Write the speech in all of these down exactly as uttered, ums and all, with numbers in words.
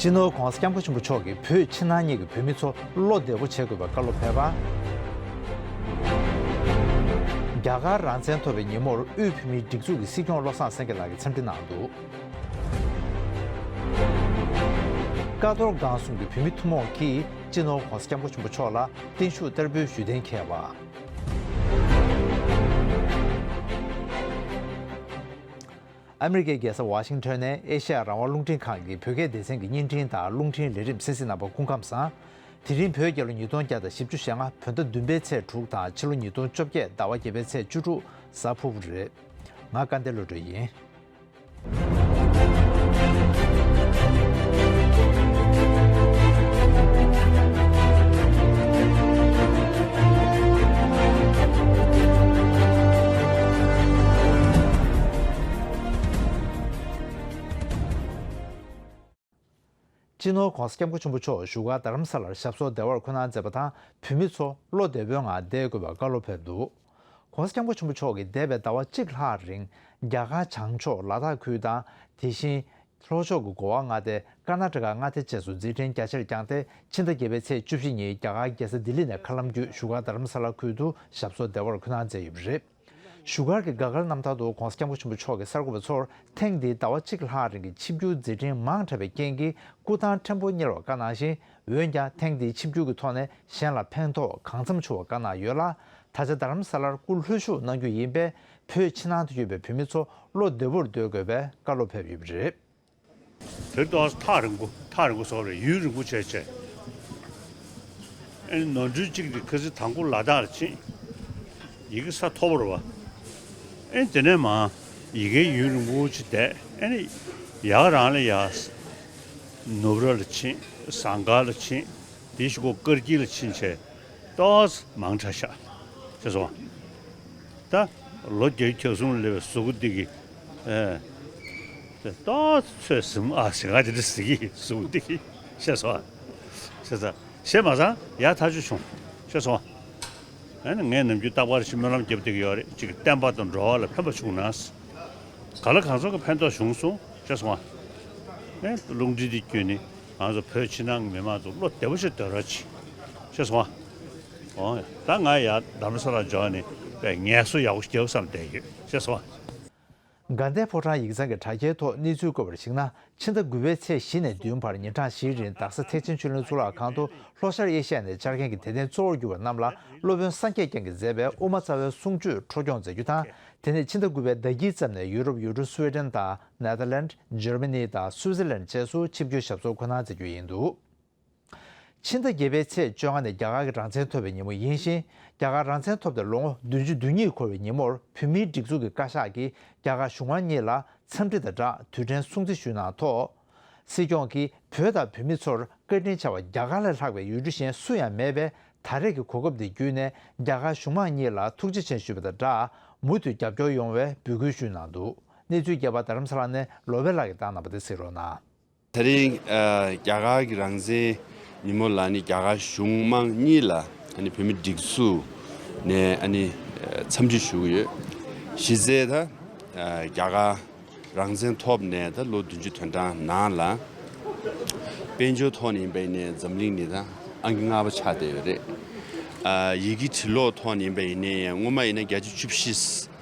སྤྱི་ནོར་༧གོང་ས་༧སྐྱབས་མགོན་ཆེན་པོ་མཆོག་གིས་བོད་ཕྱི་ནང་གཉིས་ཀྱི་བོད་མི་ཚོ་བློ་བདེ་པོ་བྱེད་དགོས་པའི་བཀའ་སློབ་ཕེབས་པ། རྒྱ་གར་རང་བཙན་ཐོབ་པའི་ཉིན་མོར་དབུས་བོད་མིའི་སྒྲིག་འཛུགས་ཀྱི་སྲིད་སྐྱོང་བློ་བཟང་སེང་གེ་ལགས་ཀྱིས་འཚམས་འདྲི་གནང་འདུག་ཀ་རྡོར་སྒང་གསུམ་གྱི་བོད་མི་ཐུན་མོང་གིས་སྤྱི་ནོར་༧གོང་ས་༧སྐྱབས་མགོན་ཆེན་པོ་མཆོག་ལ་བརྟན་བཞུགས་བསྟར་འབུལ་ཞུས་གཏན་འཁེལ་བ། ཨ་མི་རི་ཀའི་རྒྱལ་ས་ཝ་ཤིང་ཊོན་ནས་ཨེ་ཤ་ཡ་རང་དབང་རླུང་འཕྲིན་ཁང་གི་བོད་སྐད་སྡེ་ཚན་གྱི་བརྙན་འཕྲིན་དང་རླུང་འཕྲིན་ལས་རིམ་གསན་གཟིགས་གནང་བར་སྐུ་ཁམས་བཟང་། དེ་རིང་བོད་རྒྱལ་ལོ་ཉིས་སྟོང་བརྒྱ་དང་བཞི་བཅུ་ཞེ་ལྔ་བོད་ཟླ་བདུན་པའི་ཚེས་དྲུག་དང་ཕྱི་ལོ་ཉིས་སྟོང་བཅོ་བརྒྱད་ཟླ་བ་བརྒྱད་པའི་ཚེས་བཅུ་དྲུག་གཟའ་ཕུར་བུ་རེད། ང་སྐལ་ལྡན་བློ་གྲོས་ཡིན། སྤྱི་ནོར་༧གོང་ས་༧སྐྱབས་མགོན་ཆེན་པོ་མཆོག་བཞུགས་སྒར་རྡ་རམ་ས་ལར་ཞབས་སོར་བདེ་བར་འཁོད་གནང་མཛད་པ་དང་། བོད་མི་ཚོ་བློ་བདེ་པོའི་ངང་བསྡད་དགོས་པའི་བཀའ་སློབ་ཕེབས་འདུག ༸གོང་ས་༸སྐྱབས་མགོན་ཆེན་པོ་མཆོག་གིས་འདས་པའི་ཟླ་བ་གཅིག་ལྷག་རིང་རྒྱ་གར་བྱང་ཕྱོགས་ལ་དྭགས་ཁུལ་དང་། དེ་བཞིན་ལྷོ་ཕྱོགས་ཀྱི་གོ་བ་མངའ་སྡེ་ཀར་ན་ཊ་ཀ་མངའ་སྡེ་བཅས་སུ་མཛད་འཕྲིན་རྒྱ་ཆེར་བསྐྱངས་ཏེ། ཕྱི་ཟླ་བརྒྱད་པའི་ཚེས་བཅུ་བཞི་ཉིན་རྒྱ་གར་རྒྱལ་ས་ལྡི་ལི་ནས་མཁའ་ལམ་བརྒྱུད་བཞུགས་སྒར་རྡ་རམ་ས་ལ་ཁུལ་དུ་ཞབས་སོར་བདེ་བར་འཁོད་གནང་མཛད་ཡོད་པ་རེད། བཞུགས་སྒར་གྱི་རྒྱ་གར་རྣམ་ཐར་དུ་༸གོང་ས་༸སྐྱབས་མགོན་ཆེན་པོ་མཆོག་གིས་གསར་འགོད་པ་ཚོར་ཐེངས་འདིའི་ཟླ་བ་གཅིག་ལྷག་རིང་གི་ཆིབས་བསྒྱུར་མཛད་འཕྲིན་མང་དྲགས་པའི་རྐྱེན་གྱིས་སྐུ་ཐང་ཕྲན་བུ་གཉེར་བར་བཀའ་གནང་ཞིང་། འོན་ཀྱང་ཐེངས་འདིའི་ཆིབས་བསྒྱུར་གྱི་ཐོག་ནས་གཞན་ལ་ཕན་ཐོགས་གང་འཚམ་བྱུང་བར་བཀའ་གནང་ཡོད་ལ། ད་ཆ་རྡ་རམ་ས་ལར་སྐུ་ལྷོད་བཞུགས་གནང་རྒྱུ་ཡིན་པས། བོད་ཕྱི་ནང་དུ་ཡོད་པའི་བོད་མི་ཚོ་བློ་བདེ་པོར་སྡོད་དགོས་པའི་བཀའ་སློབ་ཕེབས་ཡོད་པ་རེད། དེར་ཏོག་ཙམ་ཐག་རིང་པོ་ཐག་རིང་པོ་སོགས་རེད། ཡུན་རིང་པོ་བྱས་བྱས། ཨེ་ནི་ནོར་འཁྲུལ་གཅིག་དེ་ཁ་སང་དང་པོ་ལ་དྭགས་ལ་ཕྱིན། ཡི་གེ་ས་མཐོ་པོ་རེད་བ། ཨེ་དེ་ནས་མར་ཡི་གེ་ཡུན་རིང་པོ་ཅིག་བསྡད། ཨེ་ནི་ཡར་རང་ལ་ཡར་ནུབ་ར་ལ་ཕྱིན། ཟངས་དཀར་ལ་ཕྱིན། དེའི་གཞུག་གུ་དཀར་སྐྱིད་ལ་ཕྱིན་བྱས། ཏོག་ཙམ་མང་དྲགས་ཤག་ཤེས་སོང་ང་། ད་ལོ་བརྒྱད་ཅུ་གྱ་གསུམ་སླེབས་པའི་གཟུགས་པོ་འདི་གིས། ཨེ། ཏོག་ཙམ་ཚོད་ཟིན་ཨ་ཟིན་ང་དེ་འདྲ་ཟེར་གྱི་གཟུགས་པོ་འདི་གིས་ཤེས་སོང་ང་། ཤེས་སོང་། ཤེས་མ་སོང་ཡ་ཐག་ཆོད་བྱུང་། ཤེས་སོང་ང་། ཨ་ནི་ངས་ནམ་རྒྱུན་རྟག་པར་ཞིག་སྨོན་ལམ་རྒྱབ་བསྡད་ཀྱི་ཡོད་རེད། གཅིག་གི་བསྟན་པ་དང་འགྲོ་བ་ལ་ཕན་པ་བྱུང་ན། ག་ལ་གང་འཚམ་གྱི་ཕན་ཐོགས་བྱུང་སོང་། ཤེས་སོང་ང་། ངས་རླུང་འཕྲིན་འདི་བརྒྱུད་ནས་ང་ཚོ་བོད་ཕྱི་ནང་གི་མི་མང་ཚོ་བློ་བདེ་པོ་ཞིག་སྡོད་རོགས་གྱིས། ཤེས་སོང་ང་། འོ་ད་ང་ཡ་རྡ་རམ་ས་ལ་འབྱོར་ནས་དཔེ་ངལ་གསོ་ཡག་པོ་ཞིག་རྒྱབ་བསམ་བསྡད་ཡོད། ཤེས་སོང་ང་། དགའ་ལྡན་ཕོ་བྲང་ཡིག་ཚང་གི་དྲ་རྒྱའི་ཐོག་གནས་ཚུལ་བཀོད་པར་གཞིགས་ན། ཕྱི་ཟླ་དགུ་པའི་ཚེས་བཞི་ནས་བདུན་བར་ཉིན་གྲངས་བཞིའི་རིང་རྡ་ས་ཐེག་ཆེན་ཆོས་གླིང་གཙུག་ལག་ཁང་དུ་ལྷོ་ཤར་ཨེ་ཤི་ཡ་ནས་བཅར་མཁན་གྱི་དད་ལྡན་གཙོ་བོར་གྱུར་པ་རྣམས་ལ་སློབ་དཔོན་སངས་རྒྱས་བསྐྱངས་ཀྱིས་མཛད་པའི་དབུ་མ་རྩ་བའི་གསུང་ཆོས་འཕྲོ་སྐྱོང་མཛད་རྒྱུ་དང་། དེ་ནས་ཕྱི་ཟླ་དགུ་པའི་ཟླ་དཀྱིལ་ཙམ་ནས་ཡུ་རོབ་ཡུལ་གྲུ་སུའེ་ཏན་དང་ནེ་ཐར་ལན། འཇར་མ་ནི་དང་སུའུ་ཙེར་ལན་བཅས་སུ་ཆིབས་བསྒྱུར་ཞབས་སོར་འཁོད་གནང་མཛད་རྒྱུ་ཡིན་འདུག་ཕྱི་ཟླ་བརྒྱད་པའི་ཚེས་བཅོ་ལྔ་ནི་རྒྱ་གར་གྱི་རང་བཙན་ཐོབ་པའི་ཉིན་མོ་ཡིན་ཞིང་། རྒྱ་གར་རང་བཙན་ཐོབ་སྟེ་ལོ་ངོ་བདུན་ཅུ་དོན་གཉིས་འཁོར་བའི་ཉིན་མོར་བོད་མིའི་སྒྲིག་འཛུགས་ཀྱི་བཀའ་ཤག་གིས་རྒྱ་གར་གཞུང་མང་གཉིས་ལ་འཚམས་འདྲི་དང་སྦྲགས་དུས་དྲན་སྲུང་བརྩི་ཞུས་གནང་ཐོག་སྲིད་སྐྱོང་གིས་བོད་དང་བོད་མི་ཚོར་བཀའ་དྲིན་ཆེ་བ་རྒྱ་གར་ལས་ལྷག་པའི་ཡུལ་གྲུ་གཞན་སུ་ཡང་མེད་པས། ད་རེས་ཀྱི་གོ་སྐབས་འདི་བརྒྱུད་ནས་རྒྱ་གར་གཞུང་མང་གཉིས་ལ་ཐུགས་རྗེ་ཆེ་ཞུས་པ་དང་སྦྲགས། མུ་མཐུད་རྒྱབ་སྐྱོར་ཡོང་བའི་འབོད་སྐུལ་ཞུས་གནང་འདུག་གནས་ཚུལ་རྒྱས་པ་རྡ་རམ་ས་ལ་ནས་ལོ་པཎ་ལགས་ཀྱིས་བཏང་གནང་བ་དེ་གཟིགས་རོགས་གནང་། དེ་རིང་ཨ་རྒྱ་གར་གྱི་རང་བཙན་ཉིན་མོ་ལ་ནི་རྒྱ་གར་གཞུང་མང་གཉིས་ལ་ཨ་ནི་བོད་མི་སྒྲིག་འཛུགས་ནས་ཨ་ནི་ཨ་འཚམས་འདྲི་ཞུ་གི་ཡོད། གཞི་རྩའི་ད་ཨ་རྒྱ་གར་རང་བཙན་ཐོབ་ནས་ད་ལོ་བདུན་ཅུ་དོན་གྲངས་ནང་ལ། དཔལ་འབྱོར་ཐོག་ནས་ཡིན་པ་ཡིན་ནའི་འཛམ་གླིང་ནི་ད་ཨང་ཀི་ལྔ་པ་ཆགས་བསྡད་ཡོད་རེད། ཨ་ཡི་གེ་འབྲི་ཀློག་ཐོག་ནས་ཡིན་པ་ཡིན་ནའི་སྔོན་མ་ཡིན་ན་བརྒྱད་ཅུ་བཅུ་བཞི།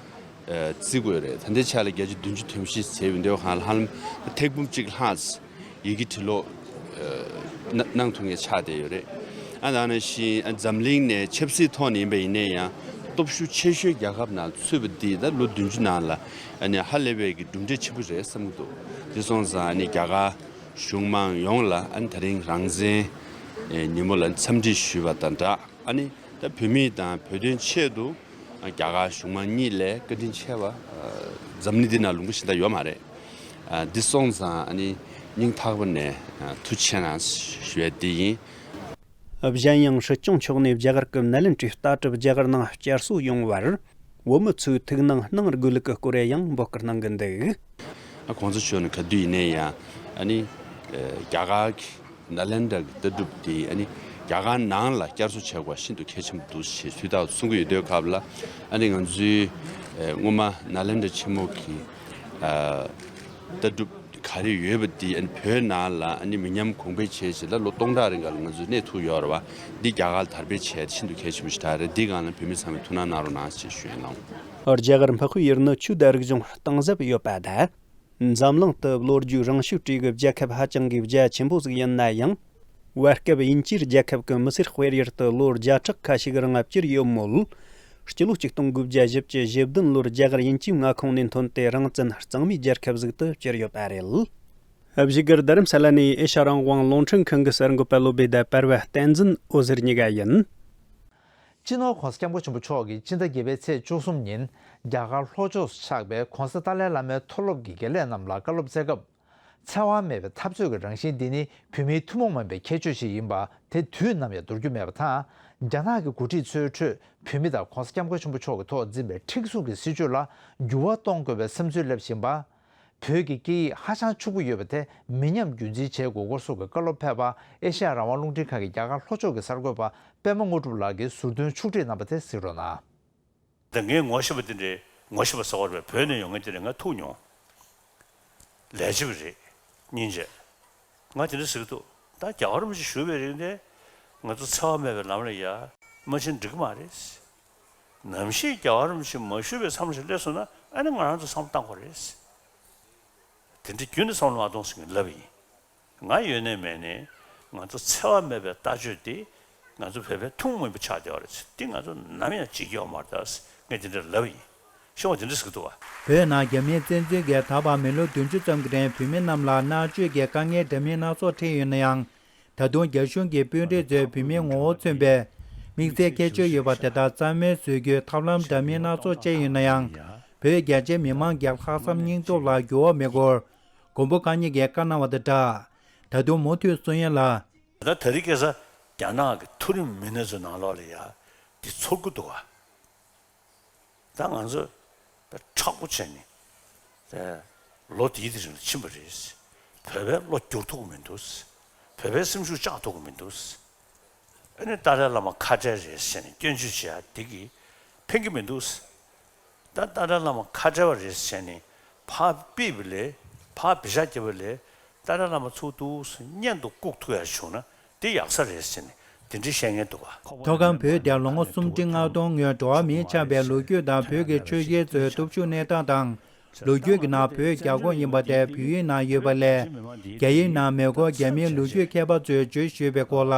ཨ་བརྩི་དགོས་རེད། ད་ལྟའི་ཆ་ལ་བརྒྱད་ཅུ་བདུན་ཅུ་དོན་བཞི་བྱས་ཡོད་འདོད་གང་ལ་ཧ་ལམ་ཐེར་འབུམ་གཅིག་ལྷག་ཡི་གེ་འབྲི་ཀློག་ཨ་གནང་ཐུབ་མཁན་ཆགས་བསྡད་ཡོད་རེད། ཨ་ད་ནང་བཞིན་ཨ་འཛམ་གླིང་ནས་ཆབ་སྲིད་ཐོག་ནས་ཡིན་པ་ཡིན་ནའི་ཡང་སྟོབས་ཤུགས་ཆེ་ཤོས་རྒྱལ་ཁབ་ནང་ཚུད་པ་འདི་ད་ལོ་བདུན་ཅུ་ནང་ལ་ཨ་ནི་ཧ་ལས་པའི་གི་གྲུབ་འབྲས་ཆེན་པོ་རེད་བསམ་གྱི་འདུག་དེ་སོང་ཙང་ཨ་ནི་རྒྱ་གར་གཞུང་མང་ཡོངས་ལ་ཨ་ནི་ད་རིང་རང་བཙན་ཨེ་ཉིན་མོ་ལ་འཚམས་འདྲི་ཞུས་པ་དང་སྦྲགས། ཨ་ནི་ད་བོད་མི་དང་བོད་དོན་ཆེད་དུ་རྒྱ་གར་གཞུང་མང་གཉིས་ལས་བཀའ་དྲིན་ཆེ་བ་འཛམ་གླིང་འདི་ན་ལུང་པ་གཞན་དག་ཡོད་མ་རེད། འདི་སོང་ཙང་ཨ་ནི་སྙིང་ཐག་པ་ནས་ཐུགས་རྗེ་ཆེ་གནང་ཞུ་ཡ་འདི་ཡིན། གཞན་ཡང་སྲིད་སྐྱོང་མཆོག་ནས་རྒྱ་གར་གྱི་ནཱ་ལེནྡྲའི་ལྟ་གྲུབ་རྒྱ་གར་ནང་བསྐྱར་གསོ་ཡོང་བར་བོད་མི་ཚོས་ཐུགས་སྣང་གནང་དགོས་ལུགས་ཀྱི་སྐོར་ཡང་འབོད་སྐུལ་གནང་གི་འདུག་ཨ་གོང་ས་མཆོག་ནས་ག་དུས་ཡིན་ནའི་ཡང་ཨ་ནི་རྒྱ་གར་གྱི་ནཱ་ལེནྡྲ་གི་ལྟ་གྲུབ་དེ་ཨ་ནི་རྒྱ་གར་ནང་ལ་བསྐྱར་གསོ་བྱེད་དགོས་ཤིན་ཏུ་གལ་ཆེན་པོ་འདུག་ཞེས་དུས་རྟག་ཏུ་གསུང་གི་ཡོད་དུས་སྐབས་ལ། ཨ་ནི་ང་ཚོའི་ཨ་སྔོན་མ་ནཱ་ལེནྡྲ་ཆེན་མོ་གི་ཨ་ལྟ་གྲུབ་ ད་རེས་ཡོད་པ་འདི་ཨ་ནི་བོད་ནང་ལ་ཨ་ནི་མི་ཉམས་གོང་འཕེལ་བྱས་བྱས་ལ་ལོ་སྟོང་ཕྲག་རིང་ག་ལ་ང་ཚོས་གནས་ཐུབ་ཡོད་རེད་བ། འདི་རྒྱ་གར་ལ་དར་སྤེལ་བྱས་ཤིན་ཏུ་གལ་ཆེན་པོ་ཞིག་རེད། འདི་སྒང་ལ་བོད་མི་ཚང་མས་ཐུགས་སྣང་གནང་རོགས་གནང་ཞེས་ཞུ་ཡས་གནང་། རྒྱ་གར་འཕགས་པའི་ཡུལ་ནི་ཆོས་དང་རིག་གཞུང་གཏིང་ཟབ་ཡོད་པ་དང་། འཛམ་གླིང་དུ་ལོ་རྒྱུས་རིང་ཤོས་གྲས་ཀྱི་རྒྱལ་ཁབ་ཧ་ཅང་གི་རྒྱ་ཆེན་པོ་ཟིག་ཡིན་ན་ཡང་། བར་སྐབས་དབྱིན་ཇིའི་རྒྱལ་ཁབ་ཀྱི་མི་སེར་དཔེ་ཡུལ་དུ་ལོ་བརྒྱ་ཕྲག་ཁ་ཤས་རིང་བསྐྱུར་ཡོད་མོད། སྤྱི་ལོ་ཆིག་སྟོང་དགུ་བརྒྱ་བཞི་བཅུ་ཞེ་བདུན་ལོར་རྒྱ་གར་དབྱིན་ཇིའི་མངའ་ཁོངས་ནས་ཐོན་ཏེ་རང་བཙན་གཙང་མའི་རྒྱལ་ཁབ་ཟིག་ཏུ་གྱུར་ཡོད་པ་རེད། བཞུགས་སྒར་རྡ་རམ་ས་ལ་ནས་ཨེ་ཤ་རང་དབང་རླུང་འཕྲིན་ཁང་གི་གསར་འགོད་པ་བློ་བྷེ་དང་བར་བ་བསྟན་འཛིན་འོད་ཟེར་གཉིས་ཀ་ཡིན། སྤྱི་ནོར་༸གོང་ས་༸སྐྱབས་མགོན་ཆེན་པོ་མཆོག་གིས་སྤྱི་ཟླ་བརྒྱད་པའི་ཚེས་བཅུ་གསུམ་ཉིན་རྒྱ་གར་ལྷོ་ཕྱོགས་སུ་ཆགས་པའི་༸གོང་ས་ཏཱ་ལའི་བླ་མའི་མཐོ་སློབ་ཀྱི་དགེ་ལས་རྣམས་ལ་བཀའ་སློབ་སྩལ་སྐབས། འཚེ་བ་མེད་པའི་འཐབ་རྩོད་ཀྱི་རང་བཞིན་འདི་ནི་བོད་མིའི་ཐུན་མོང་མ་ཡིན་པའི་ཁྱད་ཆོས་ཤིག་ཡིན་པ་དེ་དུས་ནམ་ཡང་འདོར་རྒྱུ་མེད་པ་དང་། རྒྱ་ནག་གི་འགོ་ཁྲིད་ཚོའི་ཁྲོད་བོད་མི་དང་༸གོང་ས་༸སྐྱབས་མགོན་ཆེན་པོ་མཆོག་གི་ཐོག་འཛིན་པའི་ཁྲིམས་སྲུང་གི་སྲིད་བྱུས་ལ་འགྱུར་བ་གཏོང་དགོས་པའི་བསམ་ཚུལ་སླེབས་བཞིན་པ། བོད་ཀྱི་སྐད་ཡིག་ཧ་ཅང་ཕྱུག་པོ་ཡོད་པ་དེ་མི་ཉམས་རྒྱུན་འཛིན་བྱེད་དགོས་སྐོར་སོགས་ཀྱི་བཀའ་སློབ་ཕེབས་པ་ཨེ་ཤ་ཡ་རང་དབང་རླུང་འཕྲིན་ཁང་གི་རྒྱ་གར་ལྷོ་ཕྱོགས་ཀྱི་གསར་འགོད་པ་པད་མ་དངོས་གྲུབ་ལགས་ཀྱིས་ཟུར་འདོན་ཕྱོགས་སྒྲིག་གནང་བ་དེ་གཟིགས་རོགས་གནང་། ད་ངས་ངོ་ཤེས་པ་དེ་འདྲའི་ངོ་ཤེས་པ་ཟེར་བ་རེད། བོད་ནས་ཡོང་མཁན་དེ་འདྲ་ང་ཐུག་མྱོང་། ལས་བྱེད་པ་རེད། སྙིང་རྗེ། ང་དེ་འདྲ་ཟེར་གི་འདུག་ད་རྒྱལ་བ་རིན་པོ་ཆེ་བཞུགས་པའི་རིང་དེ་ང་ཚོ་འཚེ་བ་མེད་པའི་ལམ་ལ་ཡ་མ་ཕྱིན་འགྲིག་གི་མ་རེད། ནམ་ཞིག་རྒྱལ་བ་རིན་པོ་ཆེ་མ་བཞུགས་པའི་མཚམས་ཤིག་སླེབས་སོང་ན་ཨ་ནི་ང་རང་ཚོ་བསམ་བློ་བཏང་དགོས་རེད། དེ་འདྲ་རྒྱུན་དུ་བསམ་བློ་མ་གཏོང་ཟེར་གྱི་ལབ་ཡིན། ང་ཡོད་ནའི་མེད་ནའི་ང་ཚོ་འཚེ་བ་མེད་པའི་ལྟ་སྤྱོད་འདི་ང་ཚོ་བོད་པའི་ཐུན་མོང་མ་ཡིན་པ་ཆགས་བསྡད་པ་རེད། འདི་ང་ཚོ་ནམ་ཡང་བརྗེད་ཀྱི་ཡོད་མ་རེད་ད། ངས་དེ་འདྲ་ལབ་ཡིན། ཤོག་དེ་འདྲ་ཟེར་གི་འདུག་བ། བོད་ནང་རྒྱ་མིའི་བཙན་འཛུལ་གྱིས་ད་བར་མི་ལོ་བདུན་ཅུ་ཙམ་གྱི་རིང་བོད་མི་རྣམས་ལ་མནར་གཅོད་ཀྱི་དཀའ་ངལ་འདྲ་མིན་སྣ་ཚོགས་འཕྲད་ཡོད་ན་ཡང་། ད་དུང་རྒྱ་གཞུང་གི་དཔོན་རིགས་ཚོས་བོད་མིའི་ངོ་བོ་མཚོན་པའི་དམིགས་བསལ་ཁྱད་ཆོས་ཡོད་པ་དེ་དག་རྩ་མེད་བཟོ་རྒྱུའི་ཐབས་ལམ་འདྲ་མིན་སྣ་ཚོགས་སྤྱད་ཡོད་ན་ཡང་། བོད་རྒྱ་ཆེའི་མི་མང་གི་ལྷག་བསམ་སྙིང་སྟོབས་ལ་འགྱུར་བ་མེད་སྐོར། མགོན་པོ་གང་ཉིད་ཀྱིས་བཀའ་གནང་བ་དང་སྦྲགས། ད་དུང་མུ་མཐུད་གསུང་ཡ་ལ། ད་དེ་རིང་ཁ་སང་རྒྱ་ནག་གི་མཐོ་རིམ་མི་སྣ་ཚོའི་ནང་ལོགས་ལ་ཡ་འདི་ཚོར་གི་འདུག་ག་ད་ང་ཚོ་དཔེ་མཁྲེགས་པོ་བྱས་ནས་ལོ་འདིའི་དེ་རིང་ལ་ཕྱིན་པ་རེད། བོད་པའི་བློ་བསྒྱུར་ཐུབ་ཀྱི་མི་འདུག་བོད་པའི་སེམས་ཤུགས་བཅག་ཐུབ་ཀྱི་མི་འདུག་ཨ་ནི་ཏཱ་ལའི་བླ་མ་ཁ་བྲལ་རེད་ཟེར་ནས་སྐྱོན་བརྗོད་བྱེད་ཡ་འདི་གིས་ཕན་གྱི་མི་འདུག་ད་ཏཱ་ལའི་བླ་མ་ཁ་བྲལ་བ་རེད་ཟེར་ནས་ཕར་ཕུད་པ་ལས་ཕར་བེ་ཤ་རྒྱབ་པ་ལས་ཏཱ་ལའི་བླ་མ་ཚུར་འདུག་སེ་གཉེན་དུ་བཀུག་ཐུབ་ཡ་བྱུང་ན་འདི་ཡག་ས་རེད་ཟེར་ནས་དེ་འདྲའི་བཤད་མཁན་འདུག་ག་མཐོ་སྒང་བོད་དེར་ལོ་ངོ་སུམ་ཁྲི་ལྔ་སྟོང་སྔོན་འགྲོ་བ་མིས་ཆགས་པའི་ལོ་རྒྱུས་དང་བོད་ཀྱི་ཆོས་བརྒྱུད་ཚོའི་སྟོབས་ཤུགས་གནས་སྟངས་དང་། ལོ་རྒྱུས་ཀྱི་ནང་བོད་རྒྱ་ཁོངས་ཡིན་པ་དེ་བོད་ཡིག་ནང་ཡོད་པ་ལས། རྒྱ་ཡིག་ནང་མེད་སྐོར་རྒྱ་མིའི་ལོ་རྒྱུས་མཁས་པ་ཚོས་བརྗོད་བཞིན་པའི་སྐོར་ལ།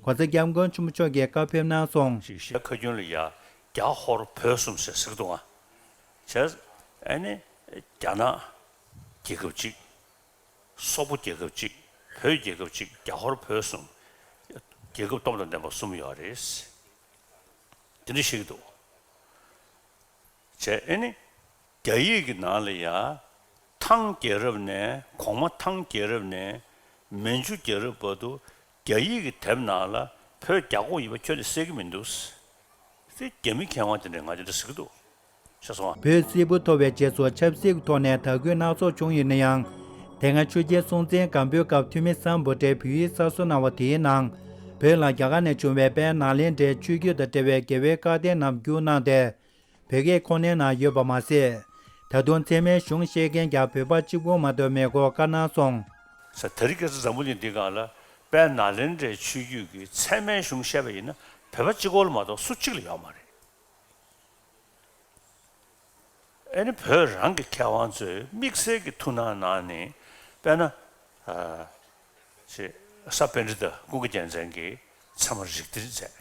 ༸གོང་ས་༸སྐྱབས་མགོན་ཆེན་པོ་མཆོག་གིས་བཀའ་ཕེབས་གནང་སོང་། ཁ་རྒྱུན་ལ་ཡ་རྒྱ་ཧོར་བོད་གསུམ་ཟེར་ཟེར་གི་འདུག་ཨ། བྱས་ཨ་ནི་རྒྱ་ནག་རྒྱལ་ཁབ་གཅིག་སོག་པོ་རྒྱལ་ཁབ་གཅིག་བོད་རྒྱལ་ཁབ་གཅིག་རྒྱ་ཧོར་བོད་གསུམ། རྒྱལ་ཁབ་སྟོབས་དང་ལྡན་པ་གསུམ་ཡོད་རེད། དེ་འདྲ་བཤད་ཀྱི་འདུག་བྱས་ཨ་ནི་རྒྱ་ཡིག་གི་ནང་ལ་ཡ་ཐང་རྒྱལ་རབས་ནས་གོང་མ་ཐང་རྒྱལ་རབས་ནས་མན་ཇུ་རྒྱལ་རབས་བར་དུ་རྒྱ་ཡིག་གི་དེབ་ནང་ལ་བོད་རྒྱ་ཁོངས་ཡིན་པ་ཁྱོན་ནས་གསལ་གྱི་མི་འདུག་དེ་རྒྱ་མི་མཁས་དབང་དེ་འདྲས་ང་དེ་འདྲ་ཟེར་གྱི་འདུག་ཤེས་སོང་ང་། བོད་སིལ་བུ་ཐོར་བའི་རྗེས་སུ་ཆབ་སྲིད་ཀྱི་ཐོག་ནས་དར་རྒུད་སྣ་ཚོགས་བྱུང་ཡོད་ན་ཡང་། དེ་སྔ་ཆོས་རྒྱལ་སྲོང་བཙན་སྒམ་པོའི་སྐབས་འཐུས་མི་སམ་བྷོ་ཊས་བོད་ཡིག་གསར་བཟོ་གནང་བ་དེའི་ནང་། བོད་ལ་རྒྱ་གར་ནས་བྱུང་བའི་དཔལ་ནཱ་ལེནྡྲའི་ཆོས་བརྒྱུད་དང་འབྲེལ་བའི་རྒྱལ་བའི་བཀའ་གདམས་རྣམས་བསྒྱུར་གནང་སྟེ། བོད་སྐད་ཁོ་ནའི་ནང་ཡོད་པ་མ་ཟད། ད་དུང་ཚད་མའི་གཞུང་བཤད་མཁན་ཀྱང་བོད་པ་གཅིག་པོ་མ་གཏོགས་མེད་སྐོར་བཀའ་གནང་སོང་། ས་དེ་རིང་ཁ་སང་འཛམ་བུ་གླིང་འདི་སྒང་ལ་དཔལ་ནཱ་ལེནྡྲའི་ཆོས་བརྒྱུད་ཀྱི་ཚད་མའི་གཞུང་བཤད་པ་ཡིན་ན་བོད་པ་གཅིག་པོ་ལ་མ་གཏོགས་སུ་གཅིག་ལ་ཡོད་མ་རེད། ཨ་ནི་བོད་རང་གི་མཁས་དབང་ཚོས་དམིགས་བསལ་གྱི་ཐུགས་སྣང་གནང་ནས་དཔེར་ན། ཨ། ཅེས་ས་པཎྜི་ཏ་ཀུན་དགའ་རྒྱལ་མཚན་གྱིས་ཚད་མ་རིགས་གཏེར་མཛད།